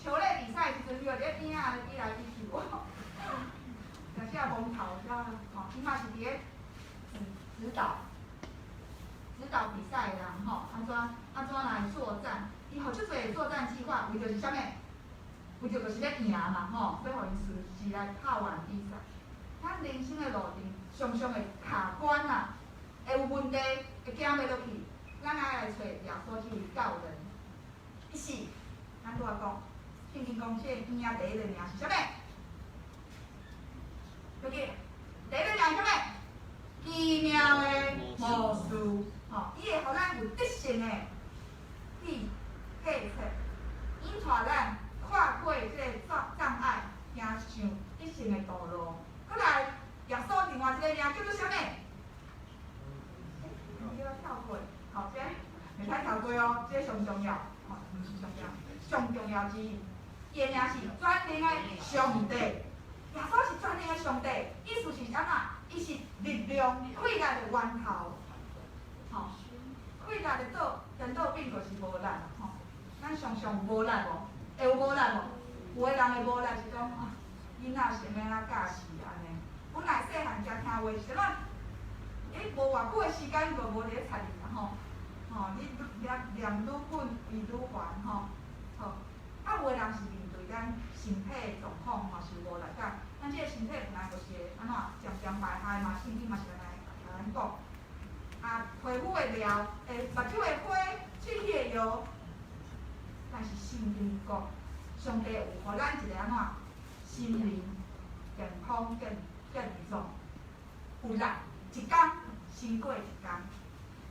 球類比賽時陣，伊就佇咧邊仔比來比去，有時也摸頭，吼，伊嘛是佇咧指導比賽的人吼，按怎來作戰？伊予足濟作戰計劃，為著是啥物？為著就是欲贏嘛吼，欲予𪜶順時來拍完比賽。咱人生的路程常常會卡關啊，會有問題，會行袂落去，咱愛來揣耶穌這位教人。伊是，咱拄仔講，聖經講這個嬰仔第一个名是啥物？對不對？第一个名是啥物？奇妙的魔師，吼，伊會予咱有得勝的去計策，引帶咱跨過這个障礙，行上得勝的道路。閣來，耶穌另外一个名叫做啥物？你叫我跳過，好，這袂使跳過哦，這上重要，吼，毋是上重要，上重要之一。伊的名是全能的上帝，耶穌是全能的上帝，意思是按怎？伊是力量、氣力的源頭，吼，氣力的倒顛倒變就是無力，吼。咱常常有無力無？會有無力無？有的人會無力是講啊，囡仔是欲按怎教死按呢？本來細漢才聽話是啥物？欸，無偌久的時間就無佇咧插你啦吼，吼，你念念愈緊，伊愈煩吼，好。啊，有的人是面對咱身體的狀況嘛是無力感，咱這个身體本來就是會按怎漸漸敗壞嘛，聖經嘛是按呢共咱講。啊，皮膚會老，會目睭會花，喙齒會搖，但是聖經講，上帝有予咱一个按怎心靈健康健壯，有力一工勝過一工。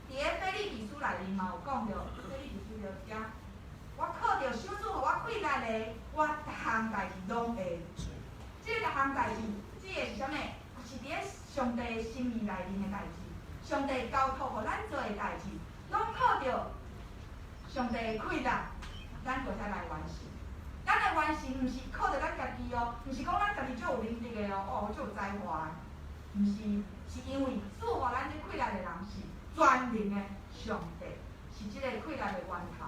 佇咧腓立比書內面嘛有講著，腓立比書著遮，我靠著賞賜予我氣力的，我逐項代誌攏會。這逐項代誌指的是啥物？是佇咧上帝心意內面的代誌，上帝交託予咱做的代誌，攏靠著上帝的氣力，咱就會使來完成。咱的完成毋是靠著咱家己哦，毋是講咱家己足有能力的哦，哦，足有才華的，毋是，是因為賜予咱這氣力的人是全能的上帝，是這個氣力的源頭。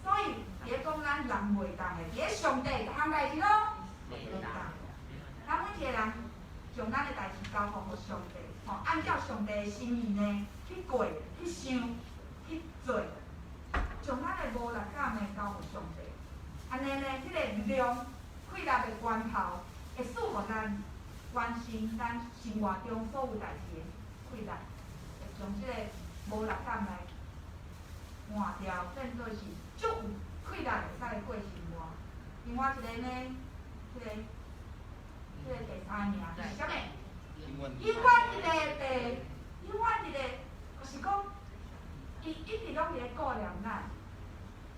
所以，佇咧講咱人袂當的，佇咧上帝逐項代誌攏會當。咱每一個人將咱的代誌交予上帝，吼，按照上帝的心意呢去過、去想、去做，將咱的無力感呢交予上帝。按呢呢，彼個力量、氣力的源頭，會賜予咱完成咱生活中所有代誌的氣力，會將這個無力感來換掉，變做是足有氣力會使過生活。另外一個呢，這個第三名是啥物？永遠佇咧地，永遠佇咧，就是講，伊一直攏佇咧顧念咱，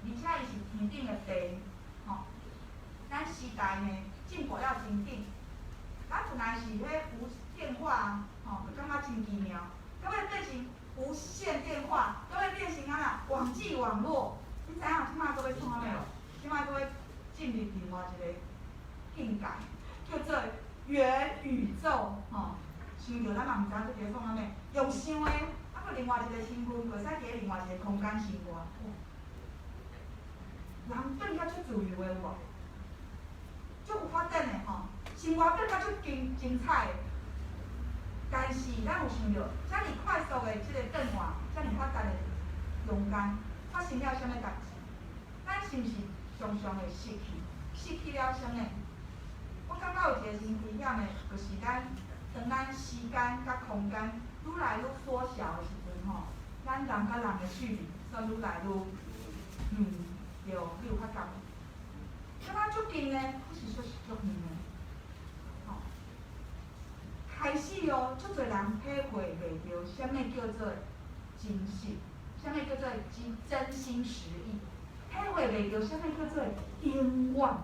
而且伊是天頂的父，吼。咱時代呢進步了真緊，咱本來是彼無電話，吼，就感覺真奇妙，到尾變成無線電話，到尾變成按怎網際網絡，你知影這擺閣欲創啥物無？這擺閣欲進入另外一個境界，叫做元宇宙，吼。想著咱嘛毋知影佇咧創啥物，用想的，啊，閣另外一個身份，會使佇咧另外一個空間生活。人變甲足自由的有無？足有發展的吼，生活變甲足精彩的。但是咱有想著，遮爾快速的這個變化，遮爾發達的中間，發生了啥物代誌？咱是毋是常常會失去？失去了啥物？我感覺有一個真危險的，就是咱當咱時間佮空間愈來愈縮小的時陣吼，咱人佮人的距離煞愈來愈遠，對，你有發覺無？感覺足近的，可是卻是足遠的。吼，開始哦，足濟人體會袂著啥物叫做真實，啥物叫做真心實意，體會袂著啥物叫做永遠。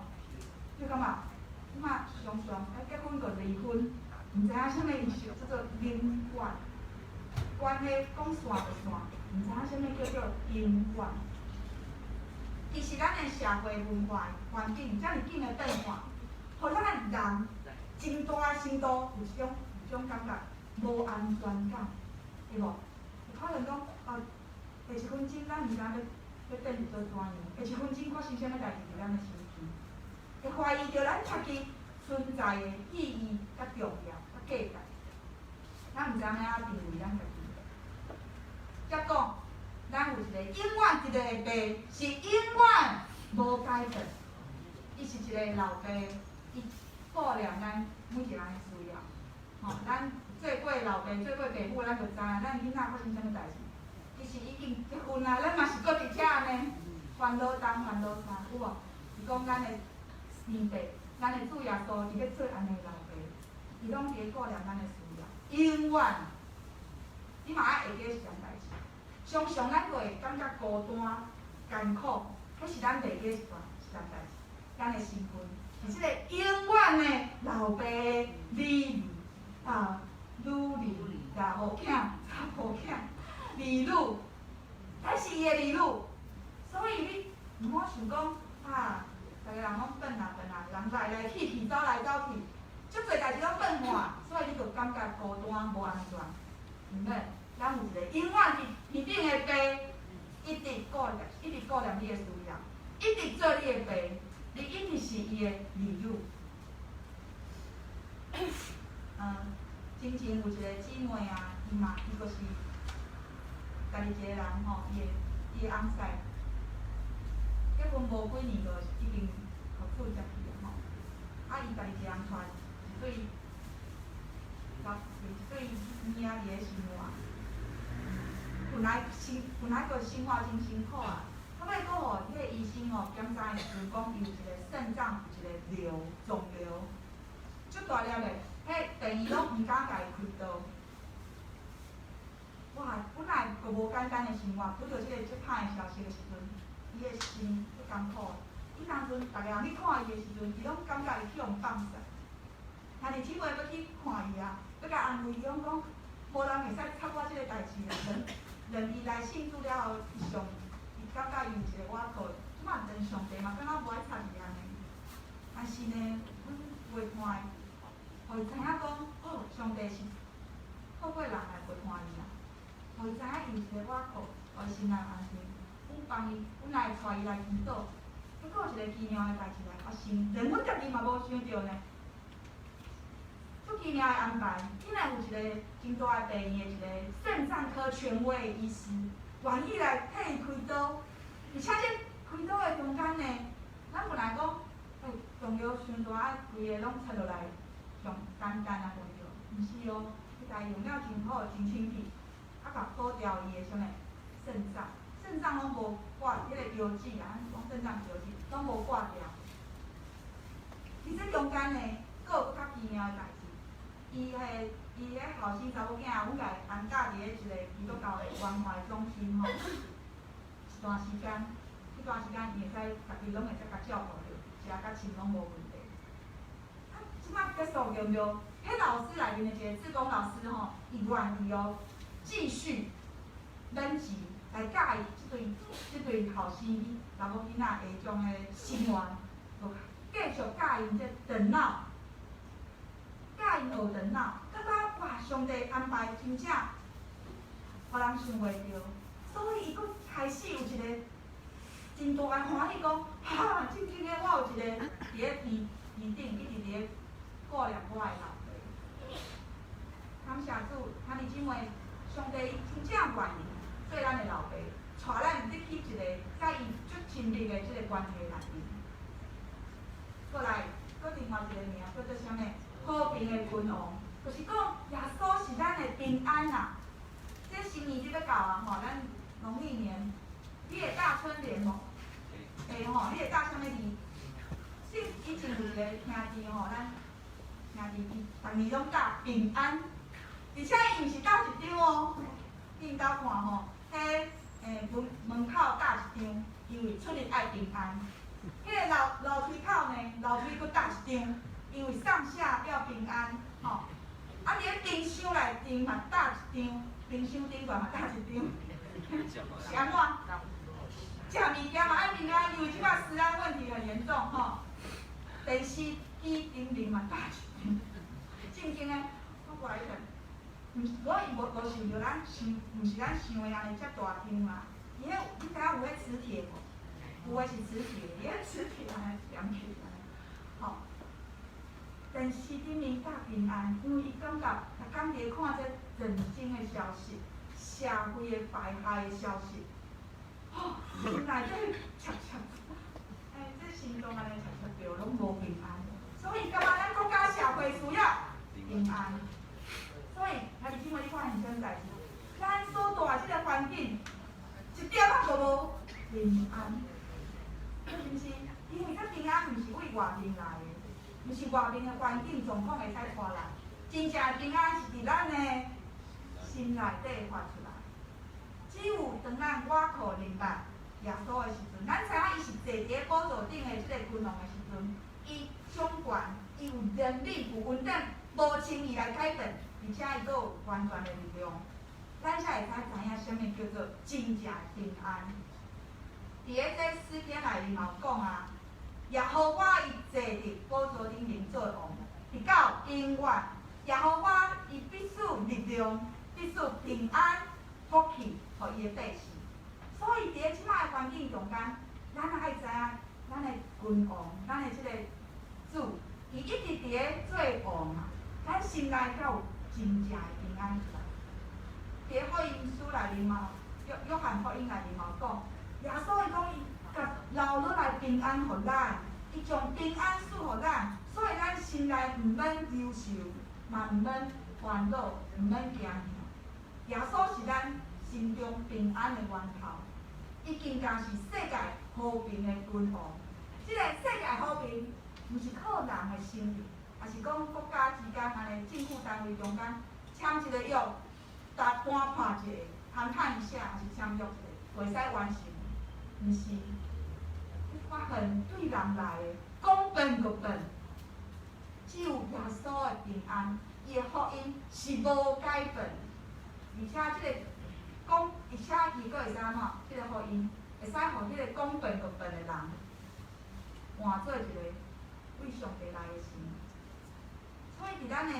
你感覺？這馬常常愛結婚就離婚，毋知影啥物意思叫做永遠。關係講散就散，毋知影啥物叫做永遠。其實咱的社會文化環境遮爾緊的變化，予咱人真大程度有一種感覺無安全感，對無？有可能講啊，下一分鐘咱毋知影欲變做怎樣，下一分鐘發生啥物代誌佇咱的身軀，會懷疑著咱家己存在的意義佮重要佮價值，咱毋知影按怎定位咱家己。才講，咱有一個永遠佇咧的父，是永遠無改變。伊是一個老爸，伊顧念咱每一個人的需要。吼，咱做過老爸、做過爸母，咱就知影，咱囡仔發生啥物代誌，其實已經結婚啊，咱嘛是閣佇遮按呢，煩惱東煩惱西，有無？是講咱的上帝，咱的主耶穌伊欲做按呢老爸，伊攏佇咧顧念咱的需要，永遠，你嘛愛會記這項代誌。常常咱就會感覺孤單、艱苦，彼是咱袂記一段一項代誌。咱的身份是這個永遠的老爸的女兒啊，女兒、查某囝、查埔囝、兒女，咱是伊的兒女，所以你毋好想講啊，逐个人攏轉啊轉啊，人來來去去，走來走去，足濟代誌攏變化，所以你就感覺孤單無安全，毋免，咱有一個永遠佇天頂的爸，一直顧念，一直顧念你的需要，一直做你的爸，你一直是伊的兒女。之前有一個姊妹啊，伊嘛，伊就是家己一個人吼，伊的翁婿結婚無幾年就已經予主接去啊吼，啊伊家己一個人帶一對老一對嬰仔佇咧生活，本來閣生活真辛苦啊，後尾閣予彼個醫生吼檢查的時陣講伊有一個腎臟有一個瘤腫瘤，足大粒的，彼病院攏毋敢共伊開刀。哇，本來閣無簡單的生活，拄著這个足歹的消息的時陣，伊的心足艱苦。伊當陣逐个人去看伊的時陣，伊攏感覺伊去予放殺。兄弟姊妹欲去看伊啊，欲共安慰伊，攏講無人會使插我這个代誌啦。連伊來信主了後，伊上伊感覺伊有一個倚靠，這馬連上帝嘛感覺無愛插伊按呢。但是呢，阮陪伴伊，予伊知影講，哦，上帝是透過人來陪伴伊啦。予伊知影伊有一個倚靠，予伊心內安定。阮幫伊，阮來帶伊來祈禱，結果有一個奇妙的代誌來發生，連阮家己嘛無想著呢。足奇妙的安排，竟然有一個真大的病院的一個腎臟科權威醫師，願意來替伊開刀，而且這開刀的中間呢，咱本來講，欸，腫瘤傷大，啊，規个攏切落來上簡單啊，對毋對？毋是哦，伊共伊用了真好，真清氣，啊，共保掉伊的啥物腎臟，腎臟攏無割，彼個腰子啊，講腎臟是腰子，攏無割掉。佇這中間呢，閣有閣較奇妙的代誌。伊彼後生查某囝，阮共安搭佇咧一個基督教的關懷中心吼，一段時間，彼段時間伊會使家己攏會使共照顧著，食佮穿攏無問題。啊，這擺結束對毋對？彼老師內面的一個志工老師吼，伊願意哦，繼續免錢來教伊這對後生查某囡仔下種的生活，就繼續教𪜶這電腦。教𪜶學電腦，感覺哇，上帝安排真正，予人想袂著，所以伊閣開始有一個真大的歡喜，講哈，真正的我有一個佇咧天天頂一直佇咧顧念我的老爸。感謝主，兄弟姊妹，上帝伊真正願意做咱的老爸，帶咱入去一個佮伊足親密的這个關係內面。過來，閣另外一個名叫做啥物？和平的君王，就是講耶穌是咱的平安啊！這新年就欲到啊吼，咱農曆年，你會貼春聯無？會吼，你會貼啥物字？以前有一個兄弟吼，咱兄弟伊逐年攏貼平安，而且伊毋是貼一張哦，你𪜶兜看吼，彼門口貼一張，因為出入愛平安。彼个樓梯口呢，樓梯閣貼一張。因為上下要平安，吼。啊，佇咧冰箱內頂嘛貼一張，冰箱頂懸嘛貼一張。是按怎？食物件嘛愛平安，因為這擺食安問題很嚴重，吼。電視機頂面嘛貼一張。正經的，我過來一陣，毋是，我伊無想著咱想，毋是咱想的按呢遮大張啦。伊彼，你知影有彼磁鐵無？有的是磁鐵，伊彼磁鐵按呢黏起來，吼。電視頂面貼平安，因為伊感覺，逐工佇咧看這戰爭的消息、社會的敗壞的消息，吼，心內底切切，欸，這心中按呢切切著，攏無平安。所以感覺咱國家社會需要平安。所以，兄弟姊妹，你看現啥代誌？咱所蹛這个環境，平安，是毋是？因為這平安毋是為外面來的，毋是外面的環境狀況會使帶來。真正的平安是佇咱的心內底發出來。只有當咱倚靠認捌耶穌的時陣，咱知影伊是坐佇咧寶座頂的這个君王的時陣，伊掌權，伊有憐憫，有恩典，無輕易來改變，而且伊閣有完全的力量，咱才會使知影啥物叫做真正的平安。佇咧這詩篇內面嘛有講啊，耶和華伊坐佇寶座頂面做王，直到永遠。耶和華伊必賜力量，必賜平安、福氣，予伊的百姓。所以佇咧這擺的環境中間，咱愛知影，咱的君王，咱的這個主，伊一直佇咧做王啊。咱心內才有真正的平安出來。佇咧福音書內面嘛，約約翰福音內面嘛有講，耶穌伊講伊共留落來平安予咱，伊將平安賜予咱，所以咱心內毋免憂愁，嘛毋免煩惱，毋免驚嚇。耶穌是咱心中平安的源頭，伊更加是世界和平的君王。這个世界和平，毋是靠人的心意，抑是講國家之間按呢政府單位中間簽一個約，談判一下，談判一下，抑是簽約一下，會使完成。毋是，你發現對人來的，講變就變。只有耶穌的平安，伊的福音是無改變，而且這个講，而且伊閣會使按怎？這个福音會使予彼个講變就變的人，換做一个對上帝來的心。所以佇咱的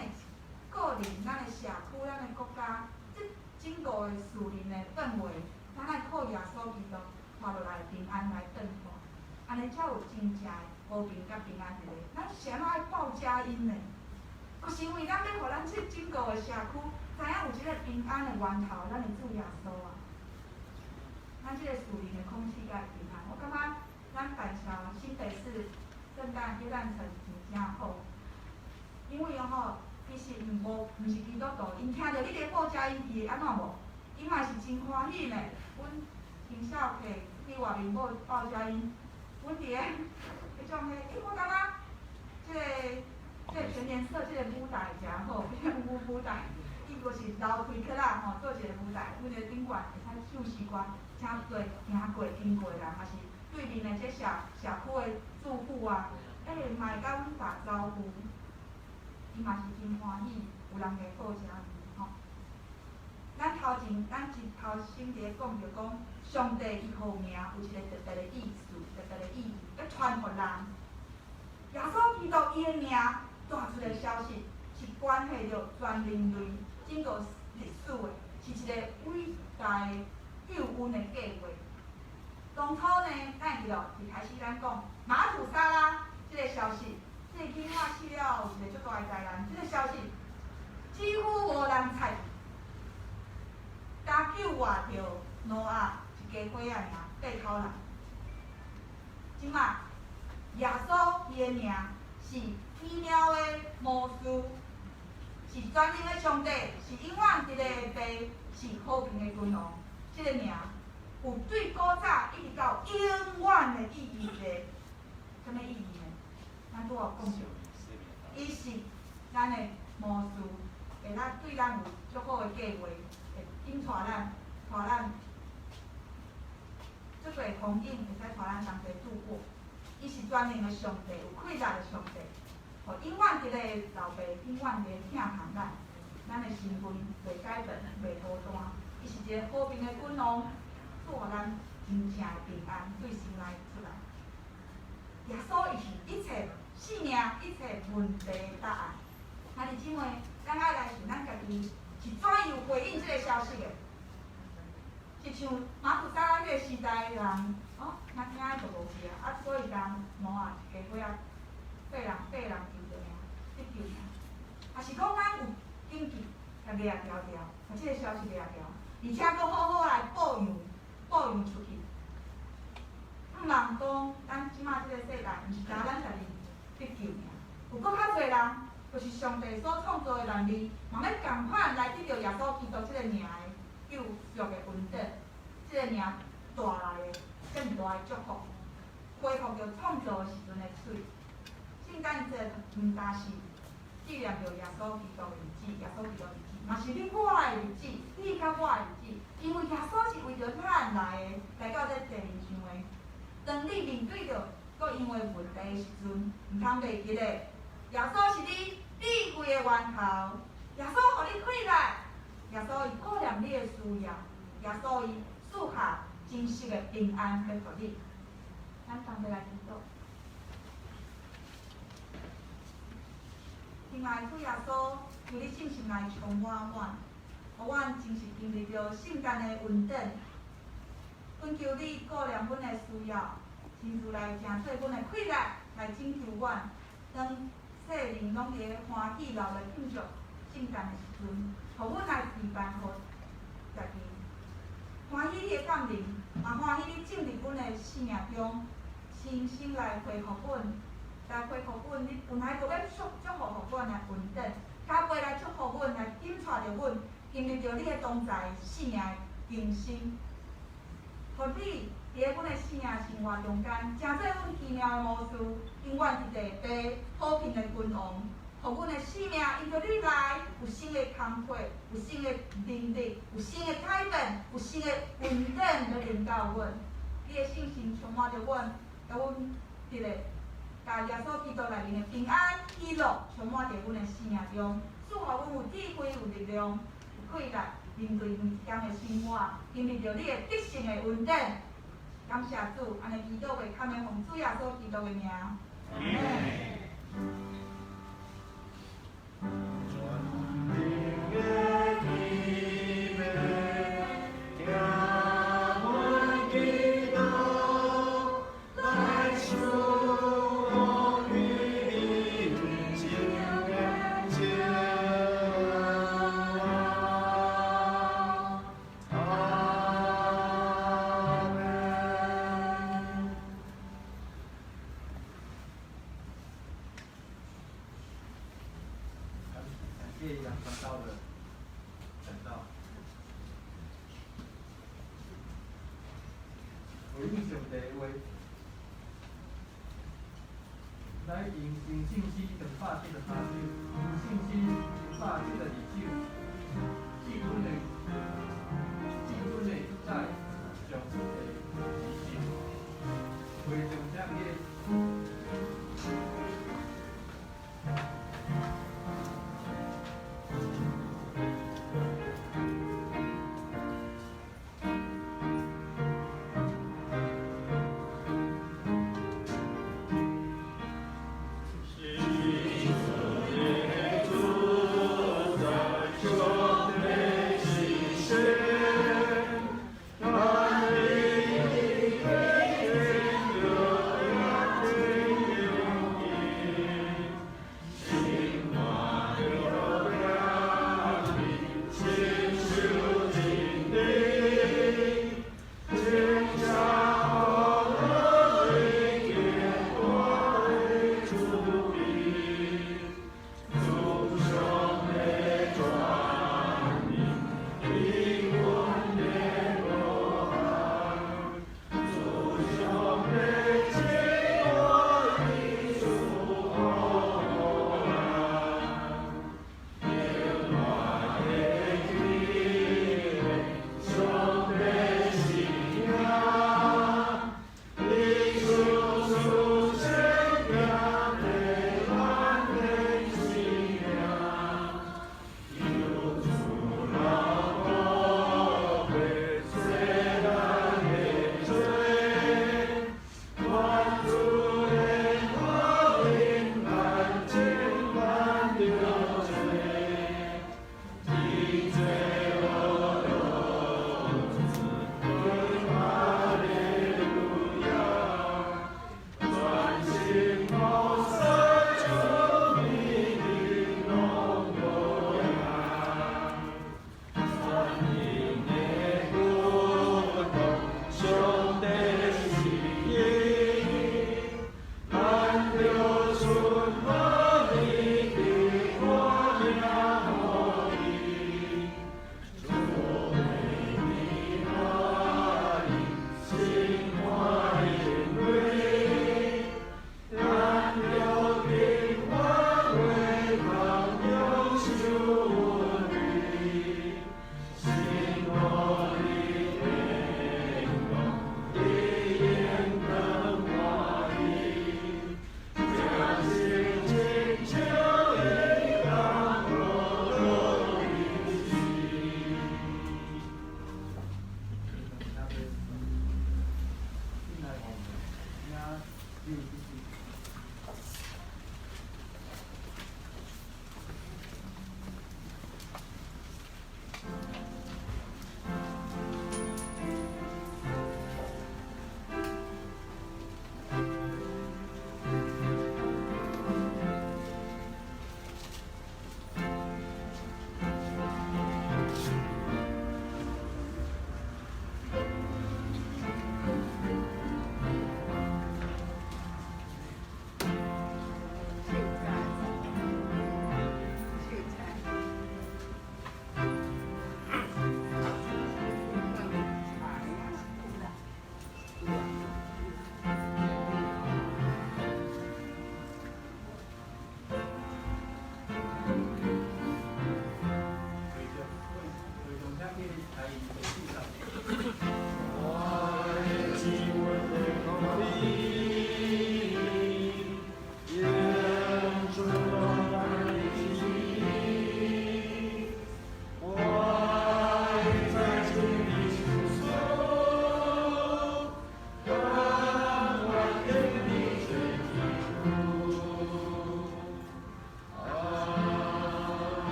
個人、咱的社區、咱的國家，這整個的屬靈的氛圍，咱愛靠耶穌基督帶落來的平安來轉化，按呢才有真正的和平佮平安佇咧。咱是按怎愛報佳音呢？就是因為咱欲予咱這整個的社區知影有這个平安的源頭，咱的主耶穌啊。咱這个屬靈的空氣才會平安。我感覺咱板橋新北市聖誕耶誕城真正好，因為吼，其實毋無毋是基督徒，𪜶聽著你咧報佳音，伊會按怎無？伊嘛是真歡喜呢。阮行孝客去外面報報佳音，阮佇咧彼種彼，欸，我感覺這个這个全聯社這个舞台誠好，彼个舞舞台，伊就是樓梯起來吼，做一个舞台，阮咧頂懸會使唱詩歌，誠濟行過經過的人，抑是對面的這社社區的住戶啊，欸，嘛會佮阮打招呼，伊嘛是真歡喜，有人來報佳音吼。咱頭前，咱一頭先佇咧講著講，上帝伊號名有一个特別的意思，特別的意義，欲傳予人。耶穌基督伊的名帶出的消息，是關係著全人類整個歷史的，是一個偉大的救恩的計劃。當初呢，咱會記得一開始咱講瑪土撒拉這个消息，這个囡仔死了有一個足大的災難，這个消息幾乎無人睬。焦救活著挪亞一家伙仔爾，八口人。這馬耶穌伊的名是奇妙的謀士，是全能的上帝，是永遠佇咧的父，是和平的君王。這个名有對古早一直到永遠的意義的，啥物意義呢？咱拄仔有講著，伊是咱的謀士，會咱對咱有足好的計劃，會引帶咱，帶咱足濟風雨會使帶咱同齊度過。伊是全能的上帝，有氣力的上帝，予永遠佇咧老爸，永遠佇咧疼惜咱，咱的身份袂改變，袂孤單。伊是一個和平的君王，賜予咱真正的平安，對心內出來。耶穌伊是一切生命、一切問題的答案。兄弟姊妹，咱愛來想咱家己是怎樣回應這个消息的？是像瑪土撒拉彼个時代的人，哦，若聽就無去啊，啊，所以共挪亞一家伙仔八人八人救著爾，得救爾。抑是講咱有緊急共掠牢牢，共這个消息掠牢，而且閣好好來報揚報揚出去。毋通講咱這馬這个世代，毋是焦咱家己得救爾，有閣較濟人，就是上帝所創造的人類，嘛欲仝款來得著耶穌基督這个名的救贖的恩典，這个名帶來的遮爾大的祝福，恢復著創造時陣的媠。聖誕節毋但是紀念著耶穌基督的日子，耶穌基督的日子，嘛是你我的日子，你佮我的日子，因為耶穌是為著咱來的，來到這地面上的。當你面對著各樣的問題的時陣，毋通袂記咧，耶穌是你智慧的源頭，耶穌予你氣力，耶穌伊顧念你的需要，耶穌伊賜下真實的平安欲予你。咱同齊來祈禱。親愛的主耶穌，求你聖神來充滿阮，予阮真實經歷著聖誕的恩典。懇求你顧念阮的需要，親自來成做阮的氣力，來拯救阮。當世人攏佇咧歡喜鬧熱慶祝聖誕的時陣，予阮來陪伴予家己。歡喜你的降臨，嘛歡喜你進入阮的生命中，親身來恢復阮，來恢復阮。你本來就欲祝福予阮的恩典，加倍來祝福阮，來緊帶著阮，經歷著你的同在，生命的更新。予你佇咧阮的生命生活中間，成做阮奇妙的巫師，永遠佇地地和平的君王。予阮的生命因著你來，有新的工課，有新的能力，有新的改變，有新的恩典來臨到阮。你的聖神充滿著阮，予阮佇咧，共耶穌基督內面的平安喜樂充滿佇阮的生命中，賜予阮有智慧、有力量、有氣力，面對每一天的生活，經歷著你的得勝的恩典。感謝主，按呢祈禱會堪的奉主耶穌基督的名。阿們。
全能的天父，聽阮祈禱，來賜福予人情的情。阿們。
感謝楊傳道的講道。回應上帝的話，來用聖聖詩273首，用聖詩172首，賜阮的主宰上帝之心，回上這個。
是主的主宰，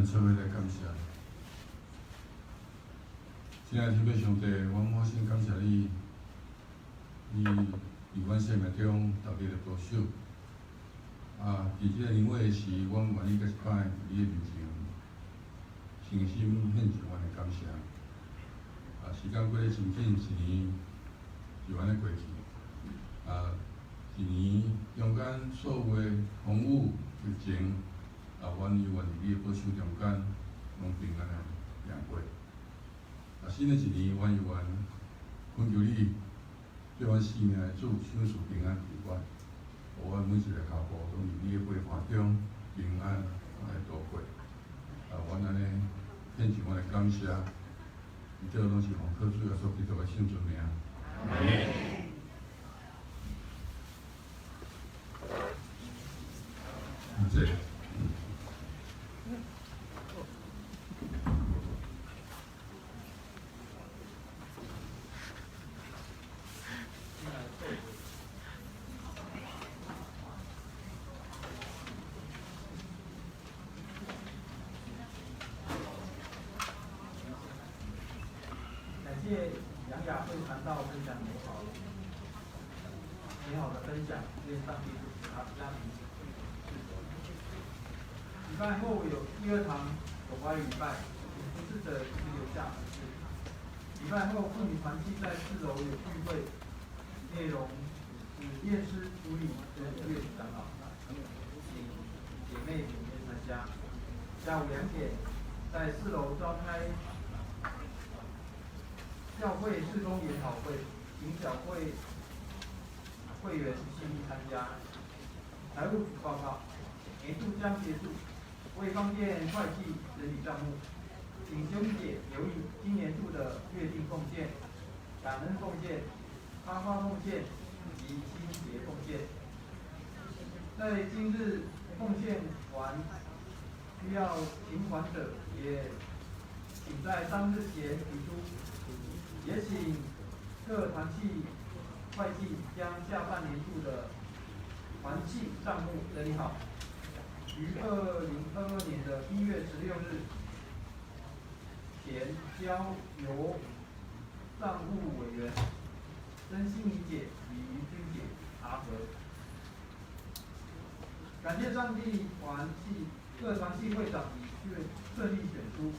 咱做伙來感謝。親愛的天父上帝，阮滿心感謝你，你佇阮生命中特別的保守。啊，佇這個年尾的時，阮願意閣一擺佇你的面前，誠心獻上阮的感謝。啊，時間過得真緊，一年就按呢過去。啊，一年中間所有的風雨疫情，啊，阮猶原佇你的保守中間，攏平安的行過。啊，新的一年，阮猶原懇求你，對阮生命的主賞賜平安平安，予阮每一个跤步攏佇你的陪伴中平安來度過。啊，阮按呢獻上阮的感謝，這攏是奉靠主耶穌基督的聖尊名。阿門。謝。
感謝楊雅慧傳道分享美好的分享，願上帝祝福他的家庭。禮拜後有第二堂有關禮拜，請服侍者預留下服侍。禮拜後婦女團契在四樓有聚會，內容是驗屍處理跟月長老，請姐妹踴躍參加。下午2點在四樓召開教會事工研討會，請小會會員悉意參加。財務組報告，年度將結束，為方便會計整理賬目，請兄姐留意今年度的月定奉獻、感恩奉獻、插花奉獻及清潔奉獻。在今日奉獻完需要請款者，也請在當日前提出。也請各團契會計將下半年度的團契賬目整理好，於2022年的1月16日前交由賬務委員曾心怡姐與余君姐查核。感謝上帝，團契各團契會長已順利選出，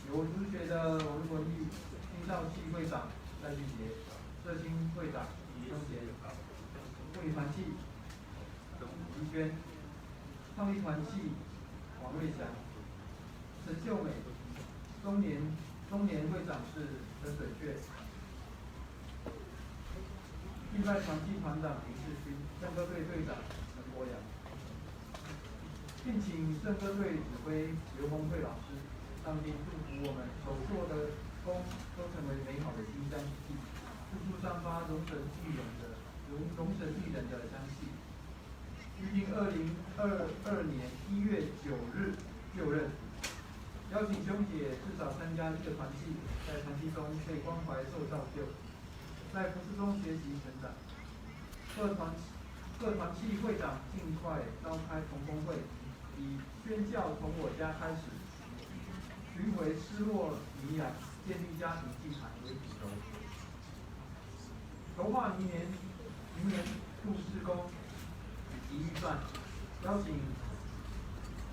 由主學的王文玉、青少系會長賴俊傑、社青會長李宗傑、婦女團契李娟、創立團契王瑞祥、陳秀美、中年會長是陳水雀、敬拜團契團長林世勳、聖歌隊隊長陳國陽，聘請聖歌隊指揮劉宏慧老師。上帝祝福我們所做的工都成為美好的馨香之氣，處處散發榮神益人的榮神益人的香氣。預定2022年1月9日就任，邀請兄姐至少參加一個團契，在團契中被關懷受造就，在服事中學習成長。各團契會長盡快召開同工會，以宣教從我家開始，尋回失落綿羊，建立家庭祭壇為主軸，籌劃明年度事工以及預算，邀請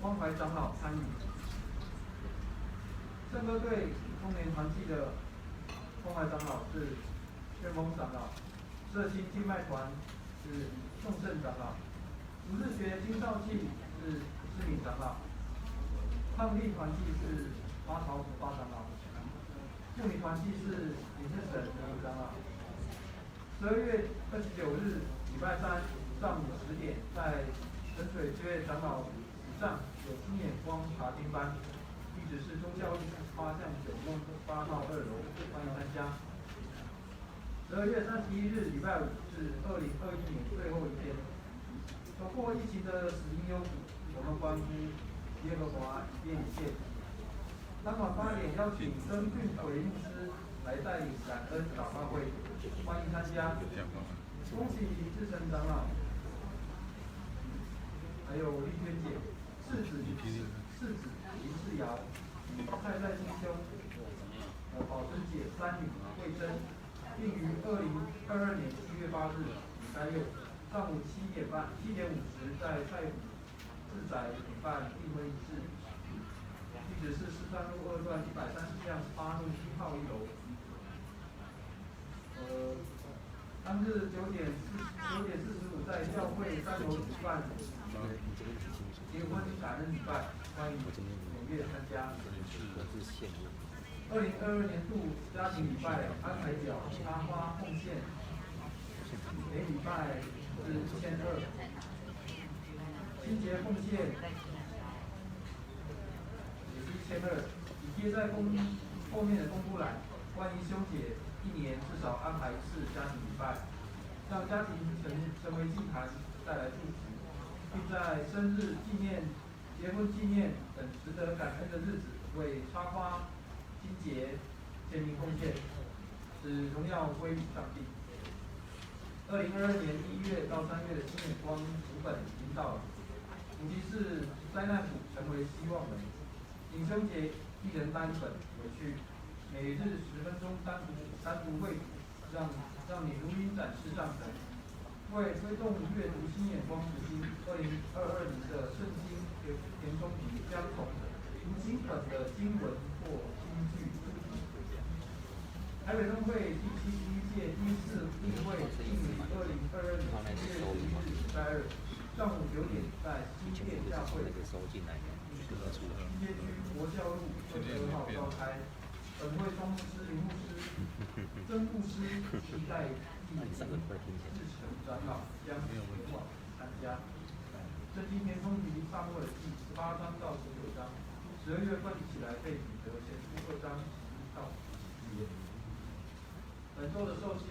關懷長老參與。聖歌隊中年團契的關懷長老是宣峰長老，社青敬拜團是宋勝長老，主日學青少契是施敏長老，抗力團契是八朝福八長老，婦女團契是林正神林長老。12月29日禮拜三上午10點，在陳水娟長老府上有新眼光查經班，地址是忠孝路8巷9弄8號2樓，歡迎參加。12月31日禮拜五是2021年最後一天，走過疫情的死蔭幽谷，我們歡呼耶和華一變一切。當晚8點邀請曾俊奎牧師來帶領感恩禱告會，歡迎參加。恭喜林志成長老，還有麗娟姐，赤子四子林世尧与蔡在清兄、宝珍姐三女慧珍，并于2022年7月8日礼拜六上午7点半7点50在蔡府自宅举办订婚仪式，地址是四川路二段130巷8路1号1楼。当日9点45在教会3楼举办结婚感恩礼拜，欢迎踊跃参加。2022年度家庭礼拜安排表插花奉献，每礼拜是1200，清洁奉献也是1200，已贴在公后面的公布栏。欢迎兄姐一年至少安排一次家庭礼拜，让家庭成为祭坛，带来祝福，并在生日纪念、结婚纪念等值得感恩的日子，为插花、清洁、签名奉献，使荣耀归于上帝。2022年1月到3月的新眼光读本已经到了，主题是灾难苦成为希望门，请兄姐一人带一本回去，每日10分钟单独会读，让你如鹰展翅上腾。为推动阅读新眼光读经，2022年的圣经填充题将从读经本的经文或经句。台北分会第71届第四例会定于2022年7月11日礼拜二上午9点，在新店教会新街区国教路22号召开。本会庄牧师、林牧师、曾牧师及代替林志成长老将前往参加。圣经填充题撒母耳记18章到19章，12月份一起来背彼得前书2章10到10节。本周的寿星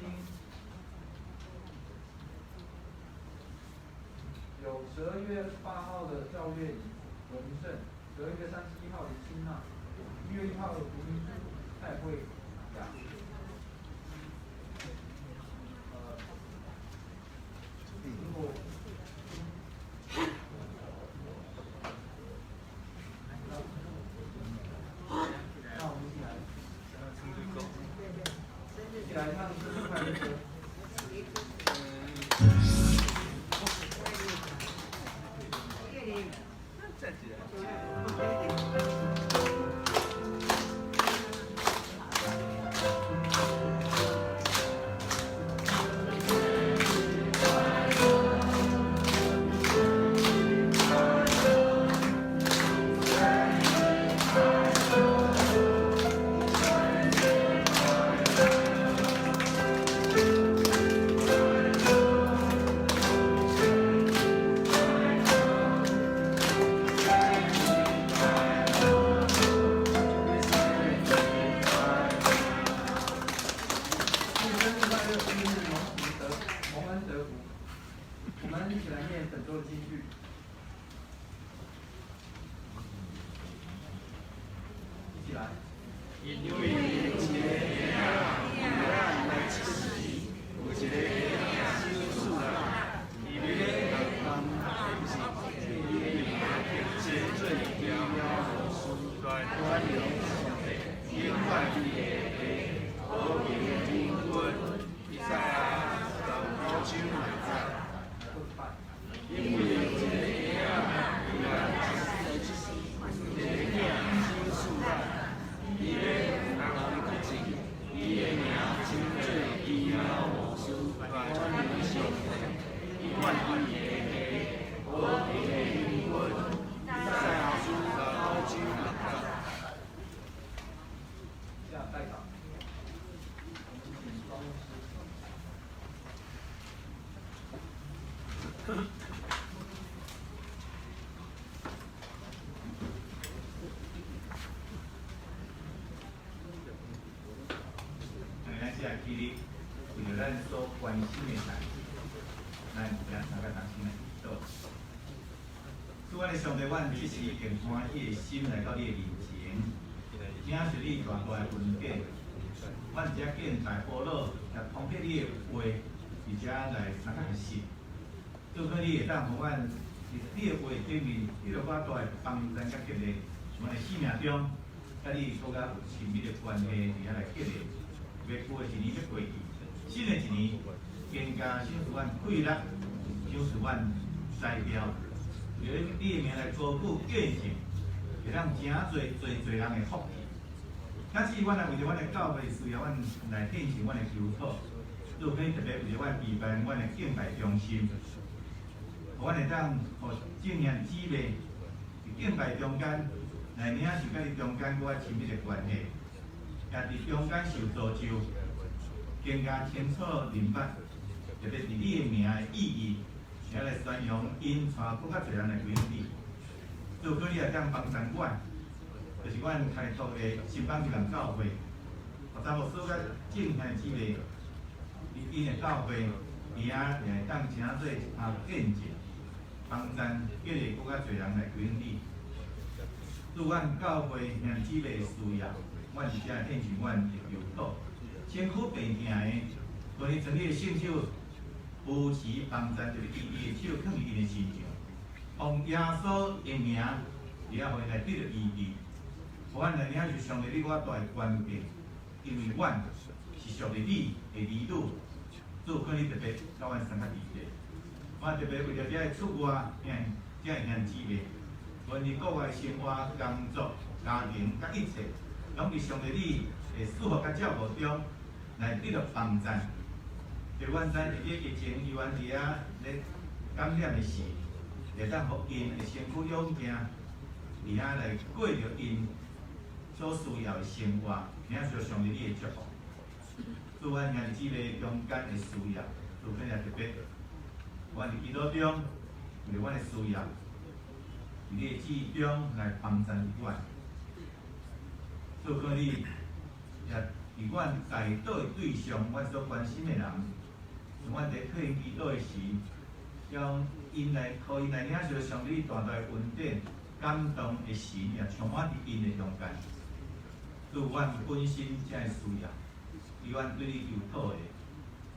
有12月8号的赵月文胜，12月31号林清娜，1月1号的胡明珠、蔡慧雅。如果那我们一起来唱生日快乐歌。
站起来。
祝生日快乐，今日蒙福得蒙恩得福。我们一起来念本周的金句。一起来。
因为有一个囝仔来出世，有一个囝小事啦，伊欲担当不是，伊的名称做奇妙巫师，全能上帝，永远的父，和平的将军。以赛亚15章6节。
来做礼拜。
因为有一个囝仔来出世，有一个囝小事啦，伊欲担当国政，伊的名称做奇妙巫师，全能上帝，永远的父，和平的将军。以赛亚书9章6节。
下代祷。我们请庄牧师。
咱这今日为著咱所关心的代志，咱今三个同心来祈祷。主，阮的上帝，阮这是用欢喜的心来到你的面前，领受你大大的恩典。阮伫遮敬拜保罗，也通过你的话，伫遮来相佮学习。祝福你会当予阮伫你的话顶面得到较大的帮助咱佮激励，阮的生命中，佮你阁较有亲密的关系，伫遐来激励。欲旧的一年欲过去，新的一年更加赏赐阮气力，赏赐阮才调，为著你的名来高举见证，会当诚济济济人的福气。假使阮来为著阮的教会需要，阮来献上阮的求讨，就可以特别为著阮预办阮的敬拜中心，予阮会当予众兄弟姊妹伫敬拜中间来领受佮你中间阁较亲密的关系，也伫中间受造就，更加清楚明白，特别伫你的名的意义，也来宣扬𪜶带阁较济人来归向你。如果你会当帮助阮，就是阮开拓的新邦基人教会，予张牧师佮众兄弟姊妹，伫𪜶的教会，伫遐也会当成做一项见证，帮赞激励阁较济人来归向你。祝阮教会兄弟姊妹的需要，阮伫遮献上阮的求讨，身躯病痛的，愿伊将你的圣手扶持帮赞，就是伊伊的手放伫𪜶的身上，奉耶稣的名，伫遐予𪜶来得著医治。予阮来领受上帝你我大的权柄，因为阮是属于你的儿女，主求你特别佮阮相佮伫咧。我特别为著遮个出外兄遮个兄弟姊妹，愿伫国外生活、工作、家庭佮一切，拢伫上帝你的祝福佮照顾中来得著帮赞。伫阮知伫咧疫情犹原伫遐咧感染的时，会当予𪜶的身躯勇健，伫遐来过著𪜶所需要的生活，领受上帝你的祝福。祝阮兄弟姊妹中间的需要，除非也特别，阮伫祈祷中，为阮的需要，伫你的旨意中来帮赞阮。祝福你，也伫阮代祷的对象，阮所关心的人，像阮伫替𪜶祈祷的时，将𪜶来，予𪜶来领受上帝大大的恩典、感动的神，也充满伫𪜶的中间。祝阮本身才会需要，以阮对你求讨的，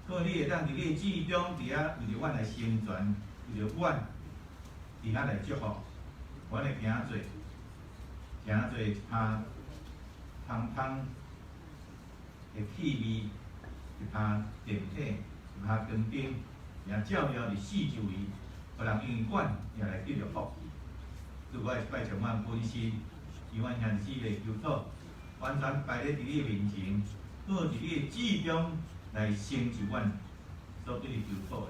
靠你会当伫你的旨意中，伫遐为著阮来成全，为著阮伫遐来祝福，阮会行做，行做一项香香的气味，一项电体，一项光灯，也照耀伫四周围，予人因为阮也来得著福气。祝我拜将阮本身，以阮兄弟姊妹求讨，完全摆咧伫你的面前，好伫你的旨意中来成就阮所对你求讨的。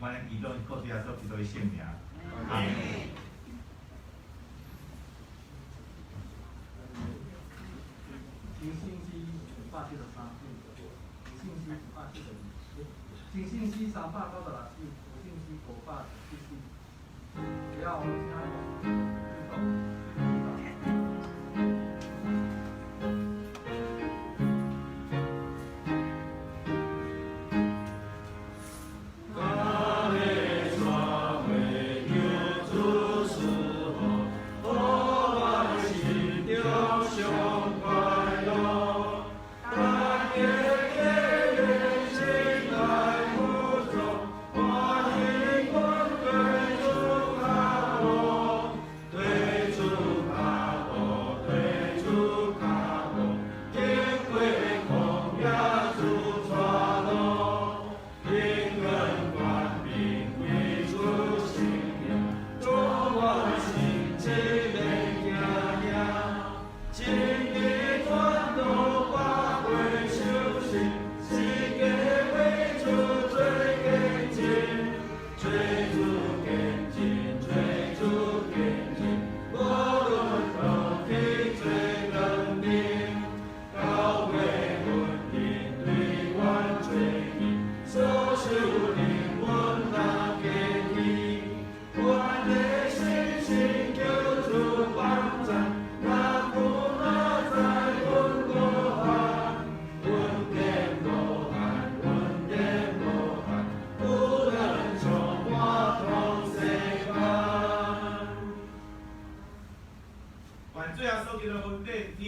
阮来祈祷，靠主耶稣基督的圣名。阿门。
真圣诗573首，圣诗572，真圣诗396首，有圣诗517首。了后，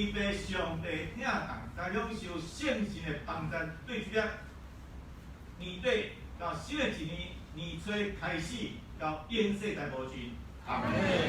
请
上帝疼痛，来享受圣神的帮赞。对这个年底到新的一年年初开始，到永世代無盡。阿門。